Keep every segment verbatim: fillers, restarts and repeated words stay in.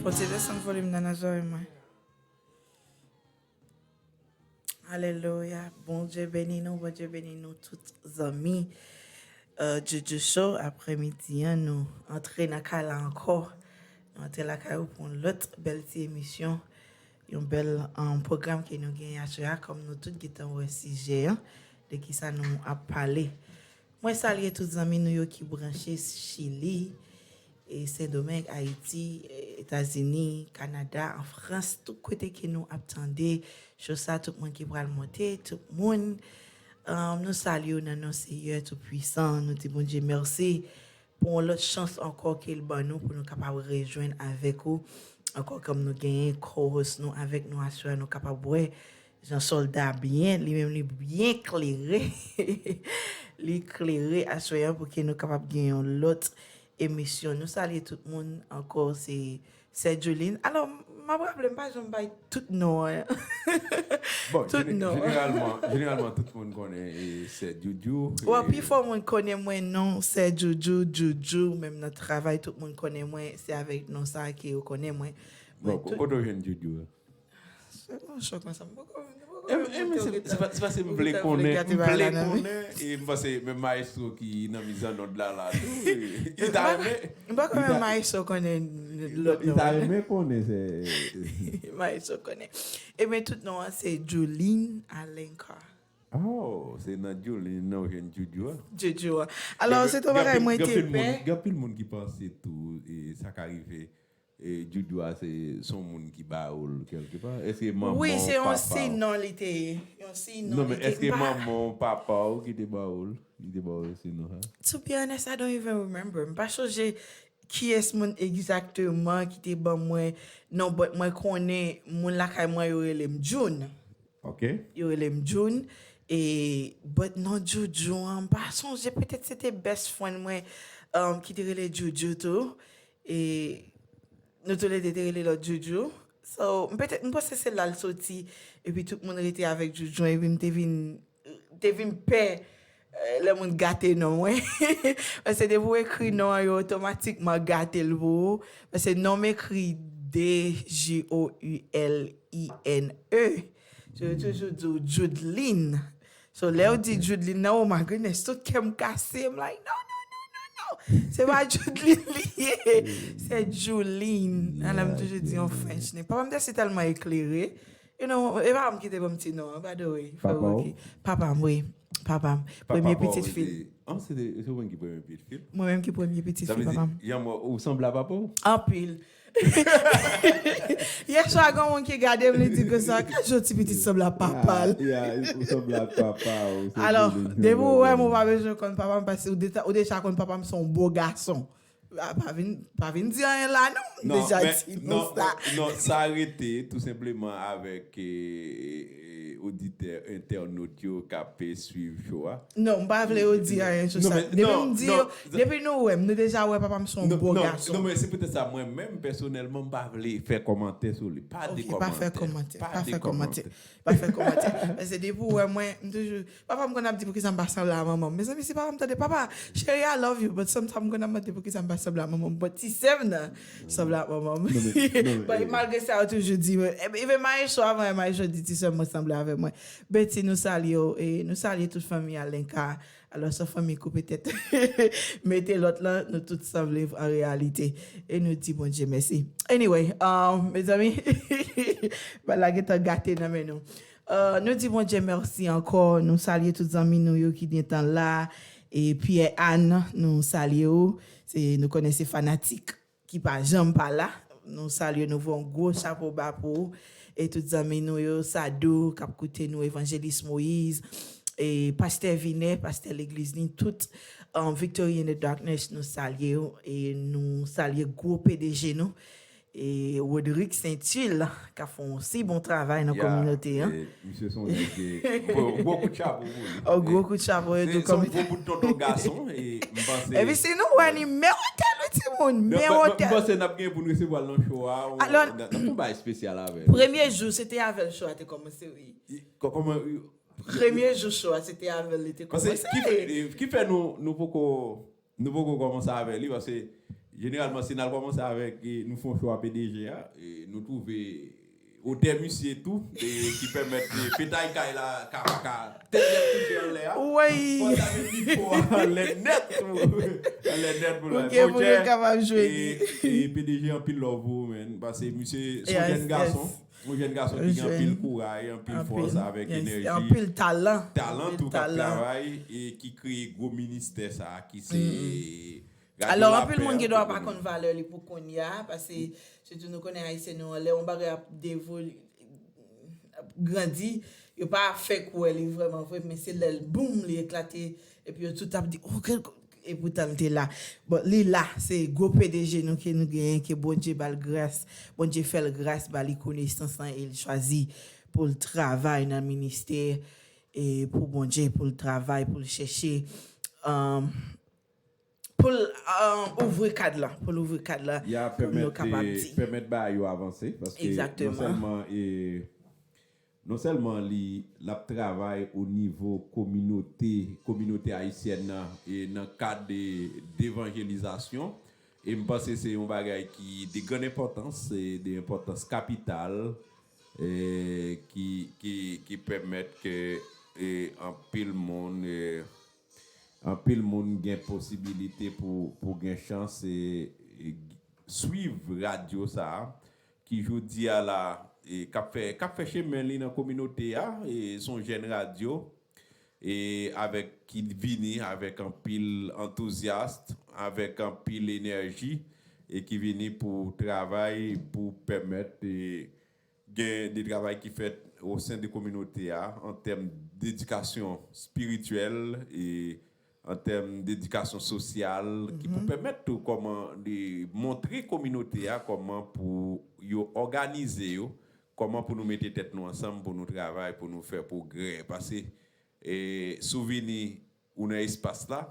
Bondye desann volim nan nan zòrèy mwen. Alelouya. Bondye beni nou, Bondye beni nou tout zanmi. Uh, Jojo Show, aprèmidi an, nou antre nan kay la ankò. Nou antre lakay ou pou yon lòt bèl ti emisyon. Yon bèl um, pwogram ke nou genyen aswè a, kòm nou tout gentan wè sijè an, de kisa nou ap pale. Mwen salye tout zanmi nou yo ki branche Chili, e Sendomeng, Ayiti, e Etazini, Kanada, an Frans, tout kote ke nou ap tande cho sa, tout moun ki pral monte, tout moun, um, nou salye w nan non Seyè Toupwisan. Nou di Bondye mèsi pou yon lòt chans ankò ke l ban nou pou nou kapab rejwenn avèk ou ankò, kòm nou genyen co-host nou avèk nou aswè a, nou kapab wè jan sòlda byen, li menm li byen klere. Li klere aswè a pou ke nou kapab gen yon lòt emisyon. Nou salye tout moun ankò, se Sè Jolin. Alò, m ap raple, m pa janm bay tout non an. Bon, tout non. Jeneralman, jeneralman, tout moun konnen e, Sè Joujou. Wè, pifò moun konnen mwen non Sè Joujou, Joujou, menm nan travay, tout moun konnen mwen, se avèk non sa ke yo konnen mwen. Bon, kote w jwenn Joujou a? Se yon chòk konsa, m poko, m poko remonte ou gentan, ou gentan vle gate bagay la nan men. E m panse menm maestro ki nan mizannòd la la tou, li ta renmen. M poko renmen maestro konnen lòt non. Li ta renmen konnen se. Maestro konnen. Ebyen tout non an se Jolin Alencar. Oh, se nan Jolin nan ou jwenn Joujou a. Joujou a. Alò se te yon bagay mwen te pè. Gen anpil moun ki panse tou e sa ka rive. E Joujou a se se yon moun ki ba ou l kèlkepa? Èske manman w, papa w? Wi, se yon sinon li te ye. Yon sinon li te ba. Non, men èske manman w, papa w ki te ba ou l? Li te ba ou sinon sa? To be honest, I don't even remember. M pa chonje kiyès moun egzakteman ki te ban mwen non, but mwen konnen moun lakay mwen yo rele m June. Ok. Yo rele m June. E, but non Joujou an, m pa sonje, petèt se te best friend mwen um, ki te rele Joujou tou. E nou toulede te rele lòt Joujou. So, m petèt, m panse se la l soti. Epi tout moun rete avèk Joujou an. Epi m te vin, te vin pè eh, lè moun gate non mwen. Paske depi w ekri non an, yo otomatikman gate l pou ou. Paske non m ekri D J O U L I N E. So, yo toujou di w Judeline. So, lè yo di Judeline nan, oh my goodness, tout kè m kase. M like, no, no, no, no, no. Se pa Judeline li ye. Se Juline. Ala m toujou di yon French name. Papa m te si tèlman eklere. You know, e papa m ki te ban m ti non an, by the way. Papa w? Papa m, wi. Papa m. Premye pitit fi l. Ah, se ou menm ki premye pitit fi l? Mwen menm ki premye pitit fi papa m. Sa vle di, ou sanble a papa w? Anpil. Yè swa gen yon moun ki gade m, li di konsa, "Gad jan ti pitit sanble ak papa l." Ou sanble ak papa w. Alò, depi ou wè m, ou pa bezwen konn papa m, paske ou deja konn papa m se yon bo gason. Pa vin, pa vin di anyen la non, m deja di nou sa. Non, sa rete tou senpleman avèk e, e, oditè, entènot yo k ap e, swiv show a. Non, m pa vle yo di anyen sou sa. Depi m di yo, depi nou wè m, nou deja wè papa m se yon bo gason. Non, men se poutèt sa mwen menm pèsonèlman m pa vle fè kòmantè sou li. Pa de kòmantè. Pa fè kòmantè. Pa fè kòmantè. Pa fè kòmantè. Paske depi w wè mwen, m toujou, papa m konn ap di poukisa m pa sanble a manman m. Mezanmi, si papa m tande, papa, chérie, I love you, but sometimes m konn ap mande poukisa m pa sanble a manman m. But ti sè m nan sanble ak manman m. But malgre sa, yo toujou di, even Maestro, avan Maestro di ti sè m mwen sanble avè mwen. Betty, nou salye w, e nou salye tout fanmi Alenka. Alò, se fanmi koupe tèt. Mete lòt lan, nou tout sanble an reyalite. E nou di Bondye mèsi. Anyway, um, mezanmi, bagay la gentan gate nan men nou. Uh, nou di Bondye mèsi ankò. Nou salye tout zanmi nou yo ki gentan la. E Pierre Anne, nou salye w. Se, nou konnen se fanatik ki pa janm pa la. Nou salye, nou voye yon gwo chapo ba pou ou. E tout zanmi nou yo, Sadou, k ap koute nou, Evanjelis Moyiz, e Pastè Vinè, pastè legliz li, tout um, Victory in the Darkness, nou salye yo. E nou salye gwo P D G nou, e Rodrigue Saintuil, k ap fè yon si bon travay nan kominote an. Misye se yon nèg ki, yon gwo kout chapo pou li. Yon gwo kout chapo, e tou kòm. Se yon gwo bout tonton gason, e m panse. Epi si nou wè li, men otèl wi timoun, men otèl. M panse n ap gen pou n resevwa l nan show a, n ap fè yon bagay espesyal avè l. Premye jou, se te avè l show a te kòmanse, wi. Kòman. Premye jou show a, se te avè l li te kòmanse. Ki fè, ki fè nou, nou poko, nou poko kòmanse avè li, paske Jeneralman, si n al kòmanse avèk, e, nou fè yon cho a P D G a, e, nou twouve otè misye tou, e, ki pèmèt, e, petay kay la ka pa ka tèt nèt touche anlè a. Wi. Fò sa met mikwo a anlè nèt pou, anlè nèt pou l. Pou ke, pou ke l kapab jwe. E, e P D G anpil love pou ou, man. Paske misye se yon jèn gason. Yon jèn gason ki gen anpil kouraj, anpil fòs, avèk enèji, anpil talan, talan tou k ap travay e ki kreye gwo ministè sa a ki se Radyo Lapè. Alò, anpil moun gen dwa pa konn valè li pou kounye a, paske sitou nou konnen Ayisyen nou, lè yon bagay ap devole, ap grandi, yo pa fèk wè li vrèman vre, men se lè l boum, li eklate, epi yo tout ap di, oh, kèl, e poutan l te la. Bon, li la, se gwo P D G nou ke nou genyen, ke Bondye ba l gras, Bondye fè l gras, ba li konesans lan, e l chwazi pou l travay nan ministè, e pou Bondye, pou l travay, pou l chèche, um, pou l, um, ouvri kad lan, pou l ouvri kad lan, pou nou kapab di. Pèmèt bagay yo avanse, paske non sèlman, e, non sèlman li, l ap travay o nivo kominote, kominote ayisyèn nan, e nan kad de, devanjelizasyon, e m panse se yon bagay ki de grann enpòtans, e de enpòtans kapital, e ki, ki, ki pèmèt ke, e anpil moun, e anpil moun gen posibilite pou, pou gen chans, e, e swiv radyo sa a, ki jodi a la, e k ap fè, k ap fè chemen li nan kominote a, e se yon jèn radyo, e avèk, ki vini avèk anpil antouzyas, avèk anpil enèji, e ki vini pou travay, pou pèmèt, e gen de travay ki fèt o sen de kominote a, an tèm dedikasyon espirityèl, e an tèm dedikasyon sosyal, ki pou pèmèt tou kòman de montre kominote a kòman pou yo òganize yo, kòman pou nou mete tèt nou ansanm, pou nou travay, pou nou fè pwogrè. Paske, e, si w vini ou nan espas la,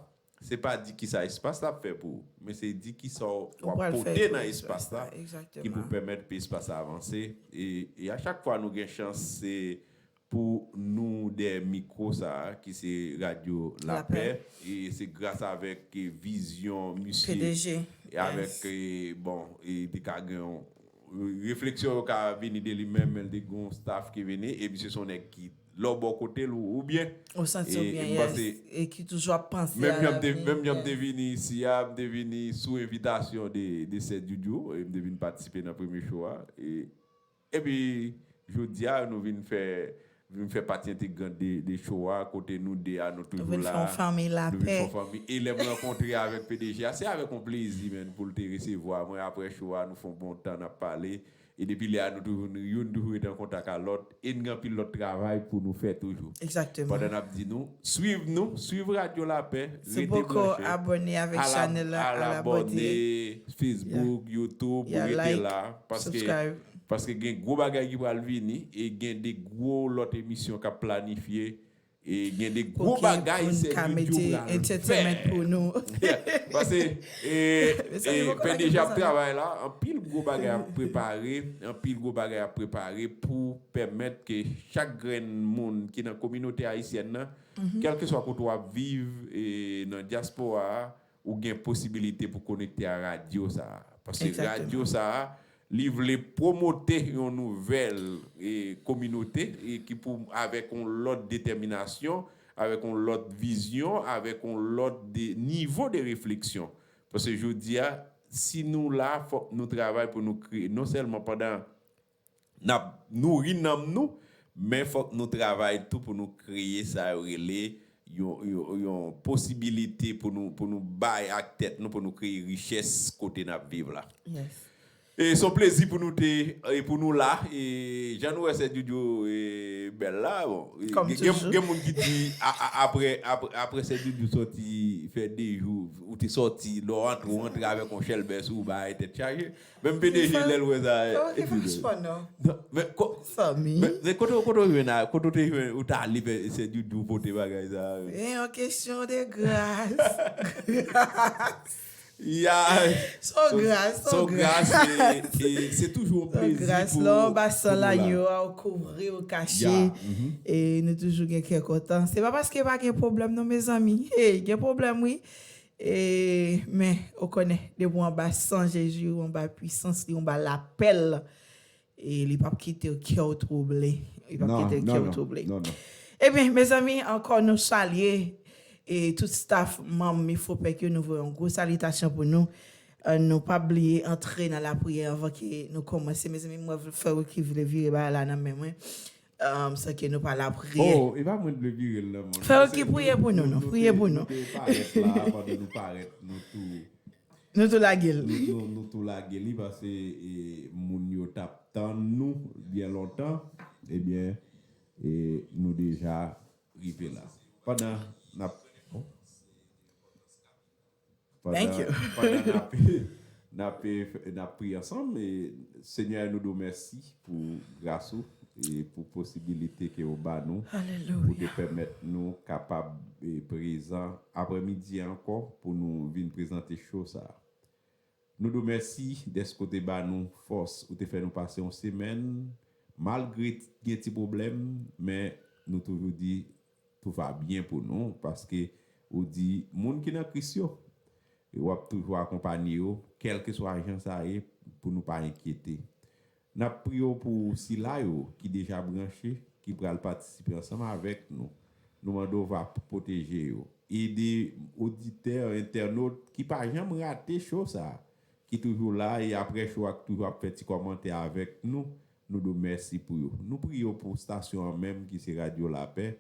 se pa di kisa espas la ap fè pou ou, men se di kisa w ap pote nan espas la, ki pou pèmèt pou espas la avanse. E, e a chak fwa nou gen chans, se pou nou dèyè mikwo sa a, ki se Radyo Lapè. Lapè. E se gras avèk, e, vizyon misye, P D G, e avèk, e, bon, e te ka gen yon, refleksyon yo ka vini de li menm, men l te gen yon staff ki vini, e misye se yon nèg ki lè w bò kote l, ou, ou byen. Ou santi w byen, yes. E ki toujou ap panse a lavni. Menm jan m te vini isi a, m te vini sou envitasyon de, de Sè Djoudjou, e m te vin patisipe nan premye show a. E Epi, jodi a, nou vin fè, vin fè pati entegran de, de show a, kote nou de a, nou toujou la. Nou vin fè yon fanmi. Nou vin fè yon fanmi. E lè m rankontre avèk P D G a, se avèk yon plezi, man, pou l te resevwa mwen. Apre show a, nou fè yon bon tan, n ap pale. E depi lè a, nou toujou, nou youn toujou rete an kontak a lòt. E n gen anpil lòt travay pou nou fè toujou. Egzakteman. Pandan n ap di nou, swiv nou, swiv Radyo Lapè, rete branche. Si w poko abòne avèk chanèl la, al abòne. Al abòne, Facebook, YouTube, rete la. Paske Paske gen gwo bagay ki pral vini, e gen de gwo lòt emisyon k ap planifye, e gen de gwo bagay Sè Djoudjou pral fè. Pou nou ka mete entertainment pou nou. Paske, e, P D G ap travay la, anpil gwo bagay ap prepare, anpil gwo bagay ap prepare pou pèmèt ke chak grenn moun ki nan kominote ayisyèn nan, kèlkeswa kote w ap viv, e nan dyaspora a, ou gen posibilite pou konekte a radyo sa a. Paske radyo sa a, li vle pwomote yon nouvèl, e, kominote, e ki pou, avèk yon lòt detèminasyon, avèk yon lòt vizyon, avèk yon lòt de, nivo de refleksyon. Paske jodi a, si nou la, fòk nou travay pou nou kreye, non sèlman pandan n ap nouri nanm nou, men fòk nou travay tou pou nou kreye sa yo rele yon, yon, yon posibilite pou nou, pou nou bay ak tèt nou, pou nou kreye richès kote n ap viv la. Yes. E se yon plezi pou nou te, e pou nou la. E jan nou wè Sè Djoudjou, e, bèl la, bon, e, gen, gen moun ki di, a, a, apre, apre, apre Sè Djoudjou sòti fè de jou, ou te sòti, lè w antre, ou antre avèk yon chèlbè sou ou, bagay tèt chaje. Menm P D G lè l wè sa, e, franchman, non. Non, men ko-, men, men kote, kote w jwenn a, kote w te jwenn, ou t ale fè Sè Djoudjou pote bagay sa? E yon kesyon de gras. Gras. Ya. Son gras, son gras. Son gras, e, e se toujou yon plezi pou, pou nou la. Lè w anba san lagno a, ou kouvri, ou kache. Ya, mhm. E nou toujou gen kè kontan. Se pa paske pa gen pwoblèm non, mezanmi. Hey, gen pwoblèm, wi. E, men, ou konnen, depi w anba san Jezi, w anba pwisans li, w anba lapè l, e li p ap kite kè w twouble. Li p ap kite kè w twouble. Ebyen, mezanmi, ankò nou salye e tout staff manm Mifopec yo, nou voye yon gwo salitasyon pou nou. E, nou p ap bliye antre nan lapriyè anvan ke nou kòmanse. Mezanmi, m wè Frè Rocky vle vire bagay la nan men mwen. Um, sa ke nou pa la priye. Oh, e pa mwen vle vire l nan men. Frè Rocky, priye pou nou, non, priye pou nou. Nou te parèt la, pandan nou parèt, nou tou. Nou tou lage l. Nou, nou, nou tou lage li, paske, e, moun yo t ap tann nou byen lontan. Ebyen, e, nou deja rive la. Pandan n ap, oh. Pandan, pandan n ap, n ap, n ap priye ansanm, e, Senyè, nou di w mèsi pou gras ou e pou posibilite ke w ba nou pou te pèmèt nou kapab, e, prezan aprèmidi a ankò pou nou vin prezante show sa a. Nou di w mèsi dèske w te ba nou fòs, ou te fè nou pase yon semèn, malgre gen ti pwoblèm, men nou toujou di, tout va byen pou nou, paske ou di moun ki nan Kris yo, w ap toujou akonpanye yo, kèlkeswa jan sa ye, pou nou pa enkyete. N ap priye w pou sila yo ki deja branche, ki pral patisipe ansanm avèk nou. Nou mande w va pwoteje yo. Ede oditè, entènot ki pa janm rate show sa a, ki toujou la e apre show a ki toujou ap fè ti kòmantè avèk nou. Nou di w mèsi pou yo. Nou priye w pou stasyon an menm ki se Radyo Lapè.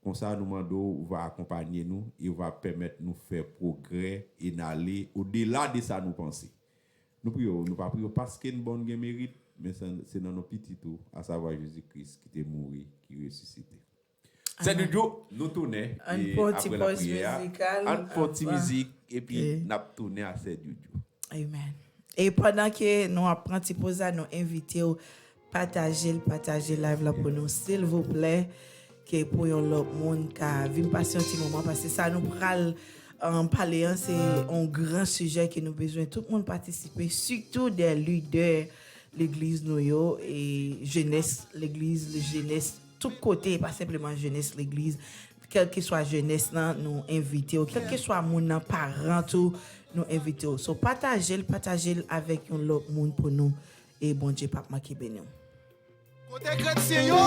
Konsa nou mande w va akonpanye nou e w va pèmèt nou fè pwogrè e n ale odela de sa nou panse. Nou priye w, nou pa priye w paske n bon, n gen merit, men se, se nan non Pitit ou, asavwa Jezi Kris ki te mouri, ki resisite. Sè Jojo, nou tounen. Ann pran ti pòz mizikal. Ann pran ti mizik, epi n ap tounen a Sè Jojo. Amen. E pandan ke nou ap pran ti pòz la, nou envite w pataje l, pataje live la pou nou, silvouplè, ke pou yon lòt moun ka vin pase yon ti moman, paske sa nou pral, um, pale an, se yon gran sijè ke nou bezwen tout moun patisipe, sitou de lidè legliz nou yo, e jenès legliz, jenès tout kote, e pa senpleman jenès legliz, kèlkeswa jenès lan, nou envite w, kèlkeswa moun nan, paran tou, nou envite w. So, pataje l, pataje l avèk yon lòt moun pou nou, e Bondye p ap manke beni w. Kote kretyen yo?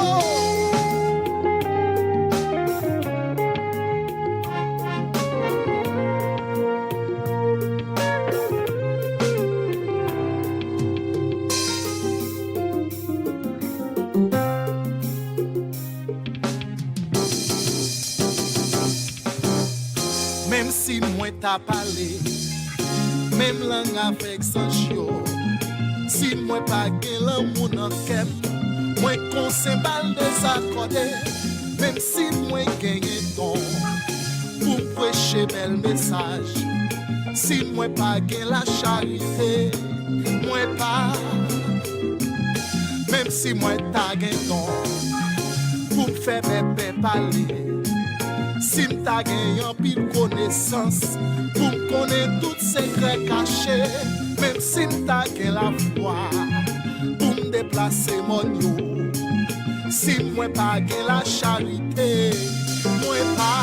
Menm si mwen ta pale menm lang avèk zanj yo, si mwen pa gen lanmou nan kè m, mwen kon senbal dezakòde. Menm si mwen genyen don pou m preche bèl mesaj, si mwen pa gen lacharite, mwen pa. Menm si mwen ta gen don pou m fè bèbè pale, si m ta gen anpil konesans pou m konnen tout sekrè kache, menm si m ta gen lafwa pou m deplase mòn yo, si mwen pa gen lacharite, mwen pa.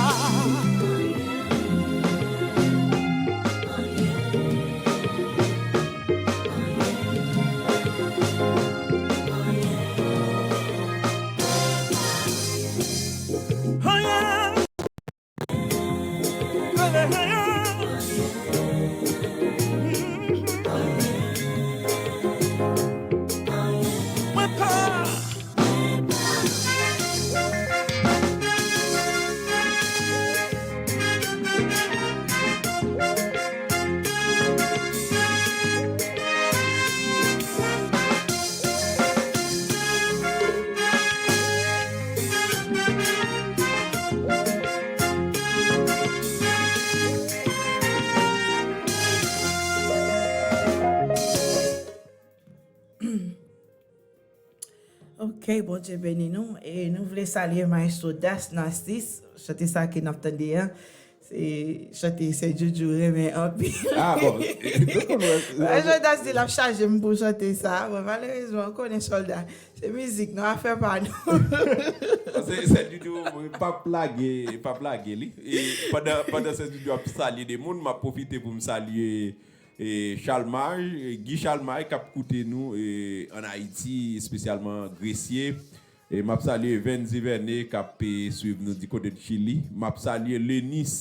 Ok, Bondye beni nou. E nou vle salye Maestro Das Narcisse. Chante sa ke n ap tande an, Se chante Sè Jojo renmen anpil. Ah, bon. Tout moun wè. Wè, Jòdas di l ap chaje m pou chante sa. Bon, malerezman, ou konnen sòlda. Se mizik, non, afè pa nou. Se, Sè Jojo p ap lage, p ap lage li. E pandan, pandan Sè Jojo ap salye de moun, m ap pwofite pou m salye e Chalmay, e Guy Chalmay k ap koute nou e ann Ayiti, espesyalman Gresye. E m ap salye Venzi Vène k ap e swiv nou di kote de Chili. M ap salye Lenis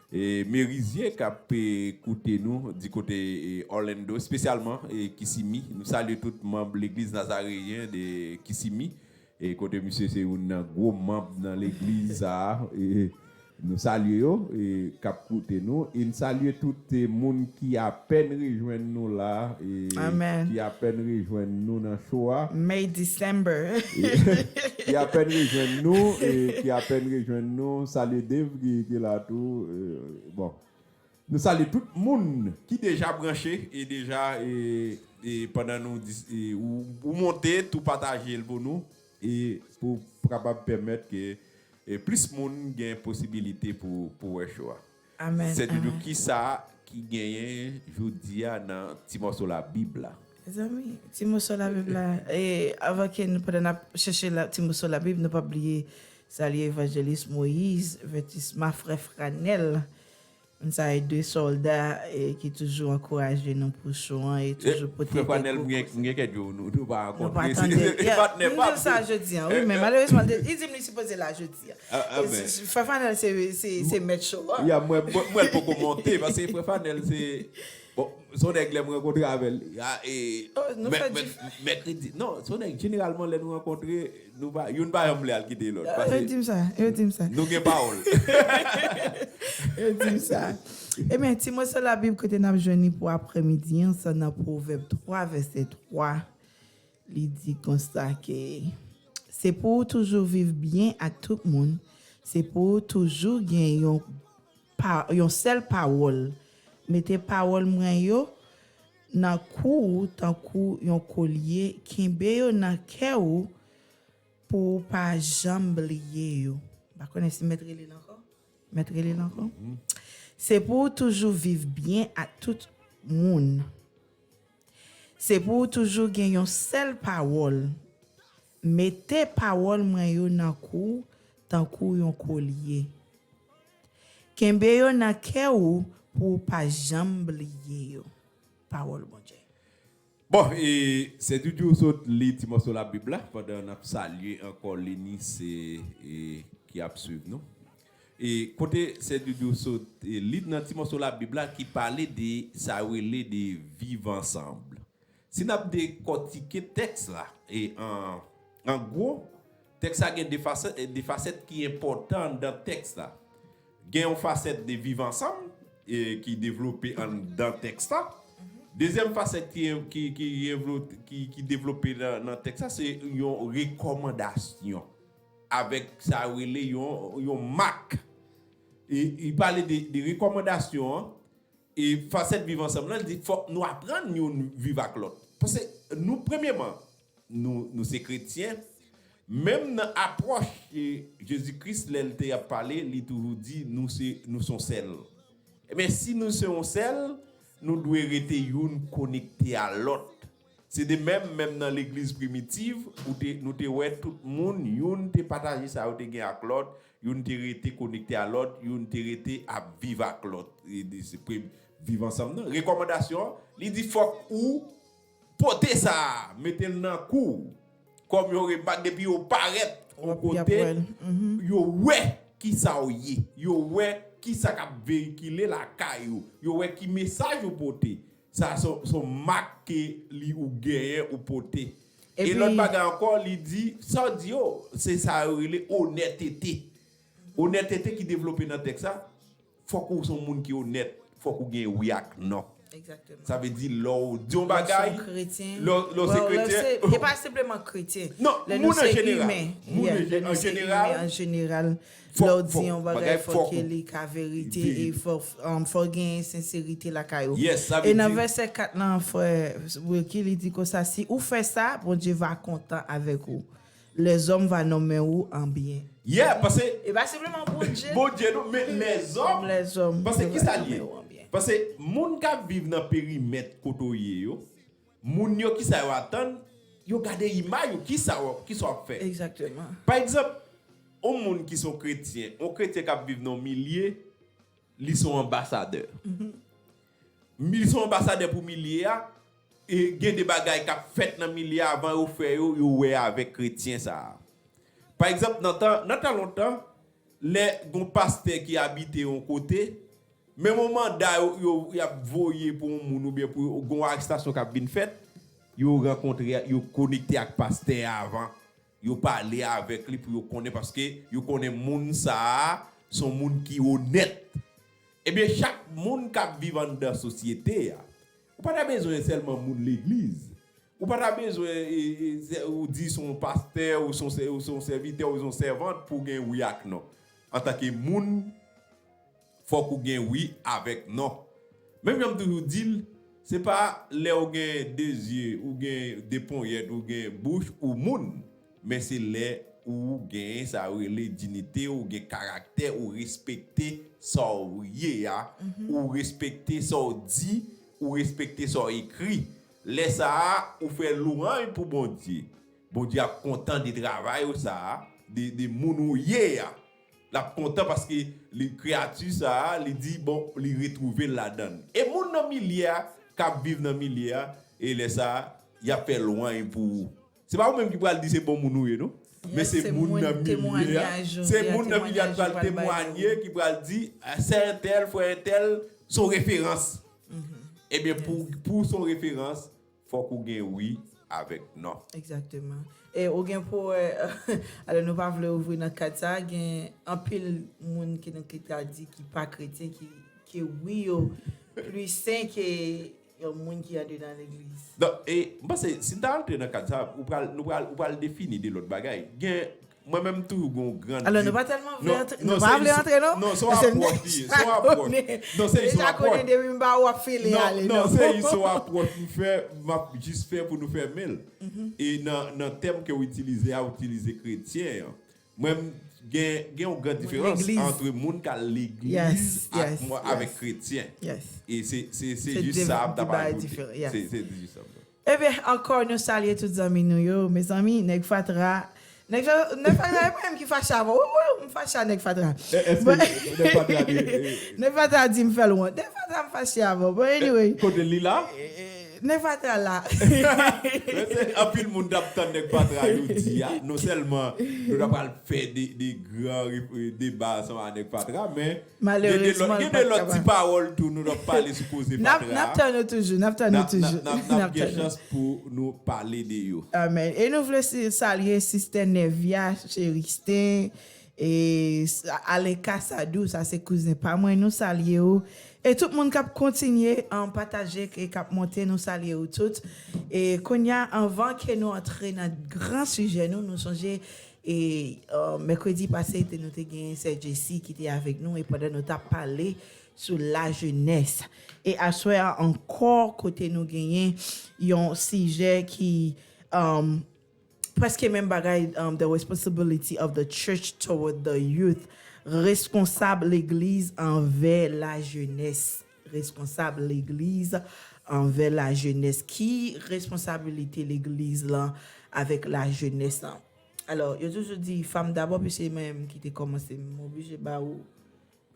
e Merizye k ap e koute nou di kote e Orlando, espesyalman e Kisimi. Nou salye tout manm Legliz Nazareyen de Kisimi. E kote misye se youn nan gwo manm nan legliz sa a. E nou salye yo e k ap koute nou. E n salye tout e moun ki apèn rejwenn nou la. E Amen. Ki apèn rejwenn nou nan cho a. May, December. Ki apèn rejwenn nou. E ki apèn rejwenn nou. Salye Dave ki, ki la tou. E, bon. Nou salye tout moun ki deja branche e deja e, e pandan nou dis- e, ou, ou monte tou pataje l pou nou e pou kapab pèmèt ke e plis moun gen posibilite pou, pou wè cho a. Amen. Sè Doudou, kisa ki genyen jodi a nan ti mòso Labib la? Mezanmi, ti moso Labib la. E avan ke nou, pandan n ap chèche la, ti moso Labib, nou p ap bliye salye Evanjelis Moyiz, Vètisma, frè Franèl. Moun sa e de sòlda e ki toujou ankouraje nou pou cho an e toujou pote Frè Franèl, de m gen gwo m gen kèk jou nou nou pa Nou pa rankontre. tande. Se patnè M pa di sa jodi an, wi, men malerezman, li di m li sipoze la jodi an. Ah, ah, E men. se- Frè Franèl se se mèt cho an. Ya, mwen mwen mwen poko monte paske Frè Franèl se bon, se yon nèg lè m rankontre avè l. Ya, e Oh, nou mè- fè mè- dif- mèkredi. Non, se yon nèg jeneralman lè nou rankontre nou pa youn pa janm vle al kite lòt. Yo di m sa, yo di m sa. Nou gen pawòl. Yo di m sa. Ebyen, ti moso Labib kote n ap jwenn li pou aprèmidi an, sa nan Pwovèb twa, vèsè twa. Li di konsa ke se pou w toujou viv byen ak tout moun, se pou w toujou gen yon pa, yon sèl pawòl. Mete pawòl mwen yo nan kou w tankou yon kolye, kenbe yo nan kè w pou w pa janm bliye yo. M pa konnen si m mèt rele l ankò. Mèt rele l ankò. Se pou w toujou viv byen ak tout moun. Se pou w toujou gen yon sèl pawòl. Mete pawòl mwen yo nan kou w tankou yon kolye. Kenbe yo nan kè w pou w pa janm bliye yo. Pawòl Bondye. Bon, e Sè Doudou sot li ti mòso Labib la pandan n ap salye ankò Lenis e, e, ki ap swiv nou. E kote Sè Doudou sot e, li nan ti mòso Labib la ki pale de sa yo rele de viv ansanm. Si n ap dekòtike tèks la e an an gwo, tèks la gen de fasèt, de fasèt ki enpòtan anndan tèks la. Gen yon fasèt de viv ansanm e, ki devlope anndan tèks la. Dezyèm fasèt ki, ki, ki, envlo- ki, ki devlope nan, nan tèks la, se yon rekòmandasyon avèk sa yo rele yon, yon mak. E, li pale de, de rekòmandasyon an, e fasèt viv ansanm nan, li di fòk nou aprann youn viv ak lòt. Paske nou, premyèman, nou, nou se kretyen, menm nan apwòch e, Jezi Kris, lè l te ap pale, li toujou di nou se, nou se yon sèl. Ebyen, si nou se yon sèl, nou dwe rete youn konekte a lòt. Se de menm, menm nan legliz primitiv, ou te, nou te wè tout moun, youn te pataje sa yo te gen ak lòt, youn te rete konekte a lòt, youn te rete ap viv ak lòt. E, e, se pre- viv ansanm nan. Rekòmandasyon an, li di fòk ou pote sa a, mete l nan kou w. Kòm yon remak, depi yo parèt yon W ap- y ap kote, wè l. Mhm. Yo wè ki sa w ye, yo wè ki sa k ap veyikile lakay ou, yo wè ki mesaj ou pote. Sa se se yon mak ke li ou genyen ou pote. E Epi- lòt bagay ankò, li di, sa w di yo, se sa yo rele onètete. Onètete ki devlope nan tèks la, fòk ou se yon moun ki onèt, fòk ou gen wi ak non. Egzakteman. Sa vle di, lè w di yon bagay, Lè w se yon kretyen, lè w- lè w se well, lè w kretyen, se- e pa senpleman kretyen. Non, Lè moun nou an se jeneral. Imen. Moun Yeah, an lè nou se jeneral, imen an jeneral, fòk- lè w di fòk- yon bagay, bagay fòk fòk ke li ka verite, veri- e fòk um, fòk gen sensirite lakay ou. Yes, sa E vle nan di- vèsè kat lan, frè Wilky, li di konsa, si ou fè sa, Bondye va kontan avèk ou. les hommes va nommer ou en bien. Yeah, paske E pa senpleman Bondye. Bondye nou, men lèzòm. Les hommes Paske va ki sa l ye? nommer ou en bien. Paske moun k ap viv nan perimèt kote w ye yo, moun yo ki sa yo atann, yo gade imaj ou, ki sa w ap- ki sa w ap fè. Exactement. Pa egzanp, yon moun ki se yon kretyen, yon kretyen k ap viv nan yon milye, li se yon anbasadè. Li se yon anbasadè pou milye a, e gen de bagay k ap fèt nan milye a, avan yo fè yo, yo wè avèk kretyen sa a. Pa egzanp, nan tan, nan tan lontan, lè gon pastè ki abite yon kote, menm yon manda yo, yo y ap voye pou yon moun oubyen pou gon arestasyon k ap vin fèt, yo rankontre, yo konekte ak pastè a avan. Yo pale avèk li pou yo konnen, paske yo konnen moun sa a se yon moun ki onèt. Ebyen, chak moun k ap viv anndan sosyete a, ou pa ta bezwen sèlman moun legliz. Ou pa ta bezwen e, e, se- ou di se yon pastè, ou se yon sè- ou se yon sèvitè, ou se yon sèvant pou w gen wi ak non. Antanke moun, fòk ou gen wi avèk non. Menm jan m toujou di l, se pa lè ou gen de zye, ou gen de ponyèt, ou gen bouch, ou moun. Men se lè ou gen sa yo rele dinite, ou gen karaktè, ou respekte sa w ye a, ou respekte sa w di, ou respekte sa w ekri. Lè sa a, ou fè lwanj pou Bondye. Bondye ap kontan de travay ou sa a, de, de moun ou ye a. L ap kontan paske li kreyati sa a, li di, bon, li retwouve l ladan l. E moun nan milye a, k ap viv nan milye a, e lè sa a, y ap fè lwanj pou ou. Se pa ou menm ki pral di se bon moun ou ye, non? Men se moun nan milye a. Se moun nan milye a ki pral temwanye, ki pral di, sè entèl, frè entèl, se yon referans. Ebyen, pou, pou se yon referans, fòk ou gen wi avèk non. Exactement. E ou gen pou wè, alò nou pa vle ouvri nan kad sa, gen anpil moun ki nan ki ta di ki pa kretyen, ki, ki wi yo pli sen ke yon moun ki andedan legliz. Donk, e, m panse, si n ta antre nan kad sa, ou pral, nou pral, ou pral defini de lòt bagay. Gen, mwen menm toujou gen yon gran. Alò, nou pa tèlman vle antre, nou pa vle antre, non? Non, se yon apwòch li ye, se yon apwòch. Non, se jis yon apwòch. Deja konnen depi m ba ou ap fele ale, non, se jis yon apwòch m fè, m ap jis fè pou nou fèmen l. E nan, nan tèm ke w itilize a, w itilize kretyen an. Mwen, m gen, gen yon gran diferans ant moun k al legliz ak mwen avèk kretyen. E se, se, se jis sa m t ap ajoute. Se, se jis sa m t ap. Ebyen, ankò, nou salye tout zanmi nou yo. Mezanmi, nèg fatra. Nèg, nèg fatra, e mwen menm ki fache avè w. Wi, wi, m fache a nèg fatra. Èske nèg fatra di, nèg fatra di m fè l wont. Nèg fatra, m fache avè w. Bon, anyway. Kote li la? Nèg fatra la. Anpil moun t ap tann nèg fatra yo di a. Non sèlman nou ta pral fè de, de gran deba ansanm ak nèg fatra, men gen de lòt ti pawòl tou nou t ap pale sou koze fatra. N ap tann nou toujou, n ap tann nou toujou. N ap gen chans pou nou pale de yo. Amèn. E nou vle salye Sistè Nèvya Chéristin, e Aleka Sadou, sa se kouzen pa mwen, nou salye w. E tout moun k ap kontinye pataje, k ap monte, nou salye w tout. E kounye a, anvan ke nou antre nan gran sijè nou, nou sonje e mèkredi pase te nou te gen sè Jesi ki te avèk nou e pandan nou t ap pale sou lajenès. E aswè a ankò kote nou genyen yon sijè ki prèske menm bagay, the responsibility of the church toward the youth. Responsab legliz anvè lajenès. Responsab legliz anvè lajenès. Ki responsabilite legliz lan avèk lajenès lan? Alò, yo toujou di fanm dabò, piske se mwen menm ki te kòmanse, m oblije ba ou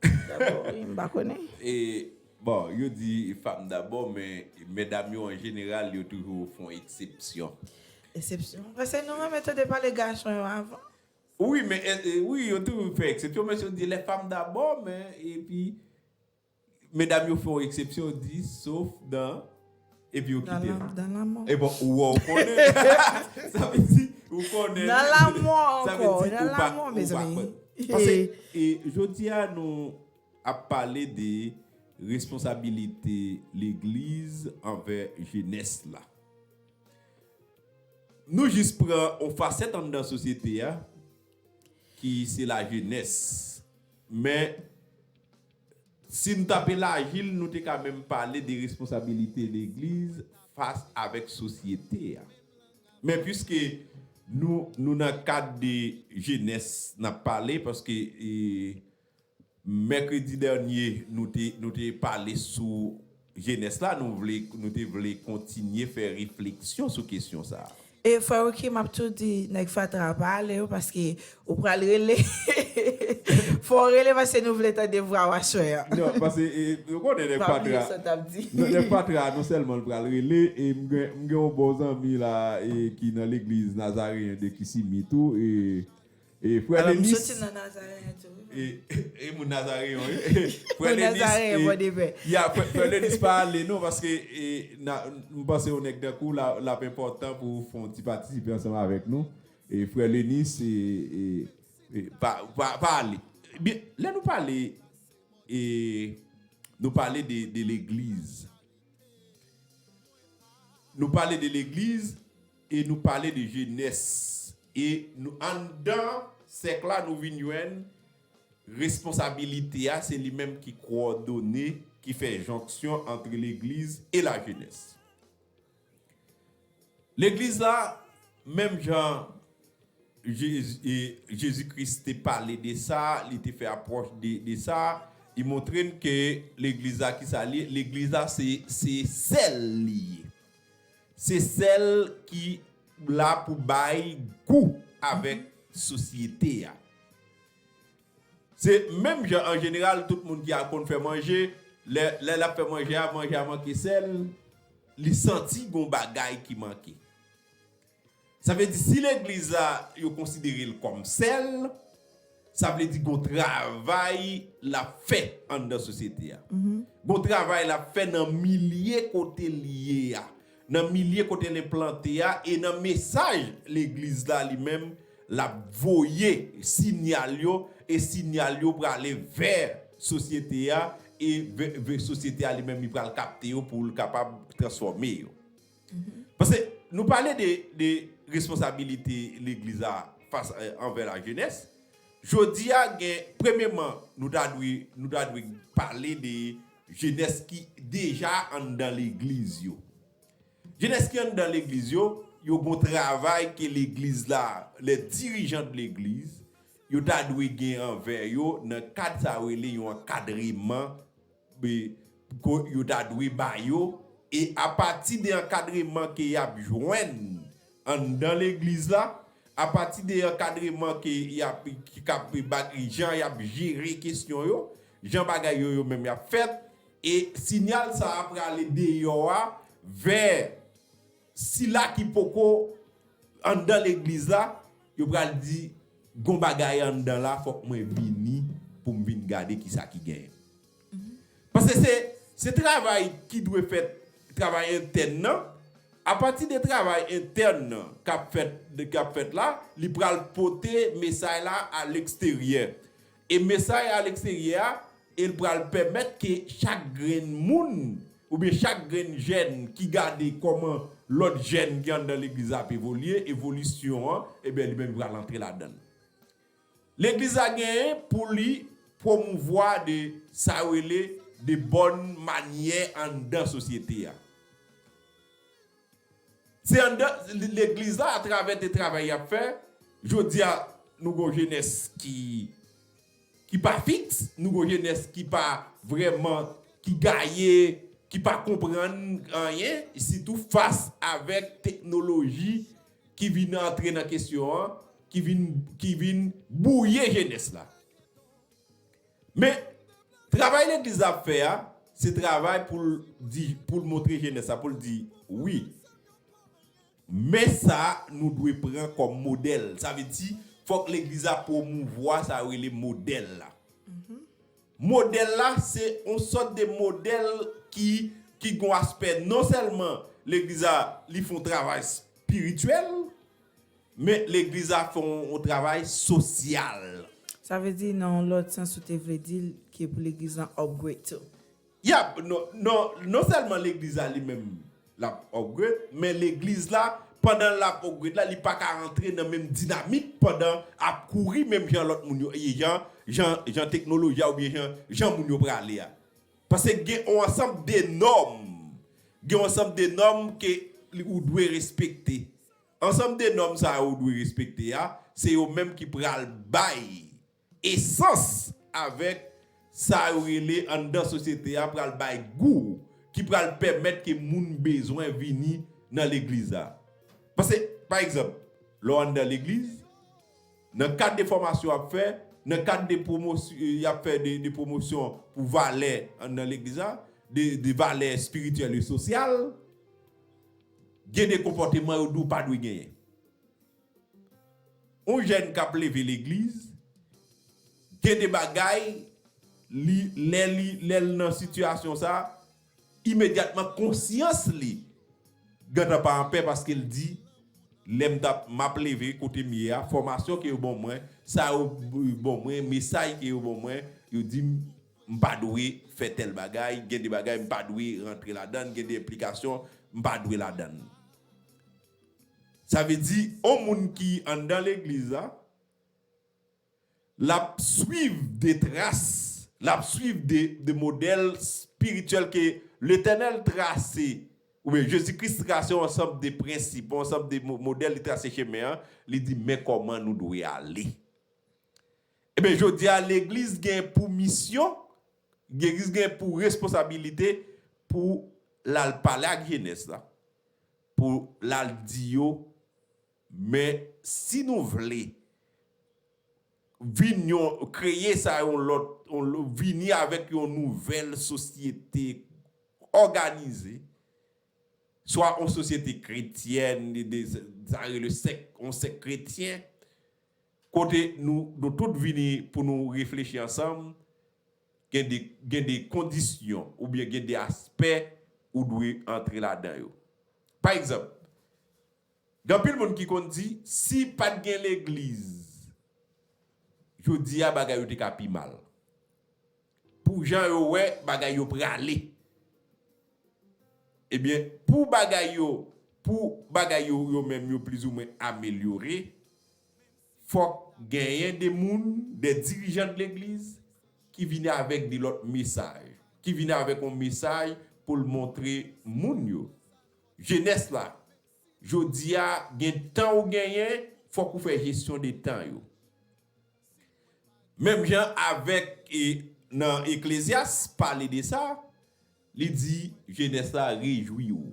dabò, wi, m pa konnen. E, bon, yo di fanm dabò, men medam yo an jeneral, yo toujou fè yon eksepsyon. Eksepsyon? Paske nou renmen tande pale gason yo avan. Wi, men, wi, yo toujou fè eksepsyon, men yo di les femmes d'abord, men, epi, medam yo fè yon eksepsyon, yo di, sof dan, epi yo kite l. Dan lanmò. E bon, ou wè, ou konnen. Sa vle di, ou konnen. Nan lanmò ankò, nan lanmò, mezanmi. Paske, e, jodi a, nou ap pale de responsabilite legliz anvè jenès la. Nou jis pran yon fasèt anndan sosyete a, ki se lajenès. Men, si n t ap elaji l, nou te ka menm pale de responsabilite legliz fas avèk sosyete a. Men piske Nou, nou nan kad de jenès n ap pale, paske e, mèkredi dènye, nou te, nou te pale sou jenès la, nou vle, nou te vle kontinye fè refleksyon sou kesyon sa a. E frè Rocky, m ap tou di nèg fatra pa ale wi, paske ou pral rele. Fò w rele paske nou vle tande vwa w aswè a. Non, paske e, nou konnen nèg fatra. Nèg fatra, non sèlman l pral rele, e m gen, m gen yon bon zanmi la e, ki nan legliz Nazareyen de Kisimi tou, e, e frè Denis. Alò, m soti nan Nazareyen tou wi. E, e moun Nazareyen, wi. Frè Denis, Nazareyen, e, Pòdepè. Ya, frè, frè Denis pa ale non, paske e, na, m panse yon nèg tankou w la, l ap enpòtan pou w fè yon ti patisipe ansanm avèk nou. E frè Lenis, e, e, e, pa, pa, pa ale. Byen, lè nou pale, e, nou pale de, de legliz. Nou pale de legliz e nou pale de jenès. E nou, anndan sèk la, nou vin jwenn responsabilite a, se li menm ki kowòdone, ki fè jonksyon ant legliz e lajenès. Legliz la, menm jan Jezi, e, Jezi Kris te pale de sa, li te fè apwòch de, de sa, li montre n ke legliz la, ki sa li ye? Legliz la, se, se sèl li ye. Se sèl ki la pou bay gou avèk sosyete a. Se menm jan, an jeneral, tout moun ki ap konn fè manje, lè, lè l ap fè manje a, manje a manke sèl, li santi gon bagay ki manke. Sa vle di, si legliz la, yo konsidere l kòm sèl, sa vle di gon travay l ap fè anndan sosyete a. Gon travay l ap fè nan milye kote l ye a, nan milye kote l enplante a, e nan mesaj legliz la li menm l ap voye, sinyal yo, e sinyal yo prale vè sosyete a, e vè, vè sosyete a li menm li pral kapte yo pou l kapab transfòme yo. Paske nou pale de, de responsabilite legliz la fas, eh, anvè lajenès. Jodi a, gen, premyeman, nou ta dwe, nou ta dwe pale de jenès ki deja anndan legliz yo. Jenès ki anndan legliz yo, yo gon travay ke legliz la, les dirigeants de l'église, yo ta dwe gen anvè yo nan kad sa yo rele yon ankadreman, e, ko-, yo ta dwe ba yo, e apati de ankadreman ke y ap jwenn anndan legliz la, apati de ankadreman ke y ap, ki k ap ba, jan y ap jere kesyon yo, jan bagay yo, yo menm y ap fèt, e sinyal sa a prale deyò a vè sila ki poko anndan legliz la, yo pral di, gon bagay anndan la, fòk mwen vini pou m vin gade kisa ki genyen. Paske se, se travay ki dwe fèt, travay entèn nan. Apati de travay entèn nan k ap fèt, k ap fèt la, li pral pote mesaj la a leksteryè. E mesaj a leksteryè a, e l pral pèmèt ke chak grenn moun, oubyen chak grenn jèn ki gade kòman lòt jèn ki anndan legliz la ap evolye, evolisyon an, ebyen, li menm li pral antre ladan l. Legliz la genyen pou li pwomouvwa de sa yo rele de bòn manyè anndan sosyete a. Se anndan legliz la, atravè de travay y ap fè, jodi a, nou gon jenès ki, ki pa fiks, nou gon jenès ki pa vrèman, ki gaye, ki pa konprann anyen, sitou fas avèk teknoloji ki vin antre nan kesyon an, ki vin, ki vin bwouye jenès la. Men, travay legliz la ap fè a, se travay pou l di, pou l montre jenès la, pou l di, wi, men sa nou dwe pran kòm modèl. Sa vle di, fòk legliz la pwomouvwa sa yo rele modèl la. Modèl la, se yon sòt de modèl ki, ki gon aspè non sèlman legliz la, li fè yon travay espirityèl, men legliz la fè yon, yon travay sosyal. Sa vle di, nan yon lòt sans, ou te vle di l ke pou legliz lan upgrade tou. Yap, non, non, non sèlman legliz la li menm l ap upgrade, men legliz la, pandan l ap upgrade la, li pa ka rantre nan menm dinamik pandan ap kouri menm jan lòt moun yo, e jan, jan, jan teknoloji a oubyen jan, jan moun yo prale a. Paske gen yon ansanm de nòm, gen yon ansanm de nòm ke li, ou dwe respekte. Ansanm de nòm sa yo ou dwe respekte a, se yo menm ki pral bay esans avèk sa yo rele anndan sosyete a, pral bay gou, ki pral pèmèt ke moun bezwen vini nan legliz la. Paske, pa egzanp, lè w anndan legliz, nan kad de fòmasyon w ap fè, nan kad de pwomosyon, y ap fè de, de pwomosyon pou valè anndan legliz la, de, de valè espirityèl e sosyal, gen de konpòteman yo di w pa dwe genyen. Yon jèn k ap leve legliz, gen de bagay, li, lè li, lè l nan sitiyasyon sa, imedyatman konsyans li gentan pa anpè paske l di, lè m t ap, m ap leve kote m ye a, fòmasyon ke yo ban mwen, sa yo ban mwen, mesaj ke yo ban mwen, yo di m, m pa dwe fè tèl bagay, gen de bagay m pa dwe rantre ladan l, gen de enplikasyon m pa dwe ladan l. Sa vle di, yon moun ki anndan legliz la, l ap swiv de tras, l ap swiv de, de modèl espirityèl ke Letènèl trase, oubyen Jezi Kris trase yon ansanm de prensip, yon ansanm de mo-, modèl, li trase chemen an, li di, men kòman nou dwe ale. Ebyen, jodi a, legliz gen pou misyon, legliz gen pou responsabilite pou l al pale ak jenès la, pou l al di yo, men si nou vle vin yon, kreye sa yon lòt, yon lò-, vini avèk yon nouvèl sosyete òganize, swa yon sosyete kretyèn, de, de, sa rele sèk, yon sèk kretyen, kote nou, nou tout vini pou nou reflechi ansanm, gen de, gen de kondisyon oubyen gen de aspè ou dwe antre ladan yo. Pa egzanp, gen anpil moun ki konn di, si pa t gen legliz, jodi a bagay yo te ka pi mal. Pou jan yo wè bagay yo prale. Ebyen, pou bagay yo, pou bagay yo, yo menm yo plizoumwen amelyore, fòk genyen de moun, de dirijan de legliz, ki vini avèk de lòt mesaj, ki vini avèk yon mesaj pou l montre moun yo. Jenès la, jodi a, gen tan ou genyen, fòk ou fè jesyon de tan yo. Menm jan avèk, e, nan Eklezyas, pale de sa, li di, jenès la, rejwi w.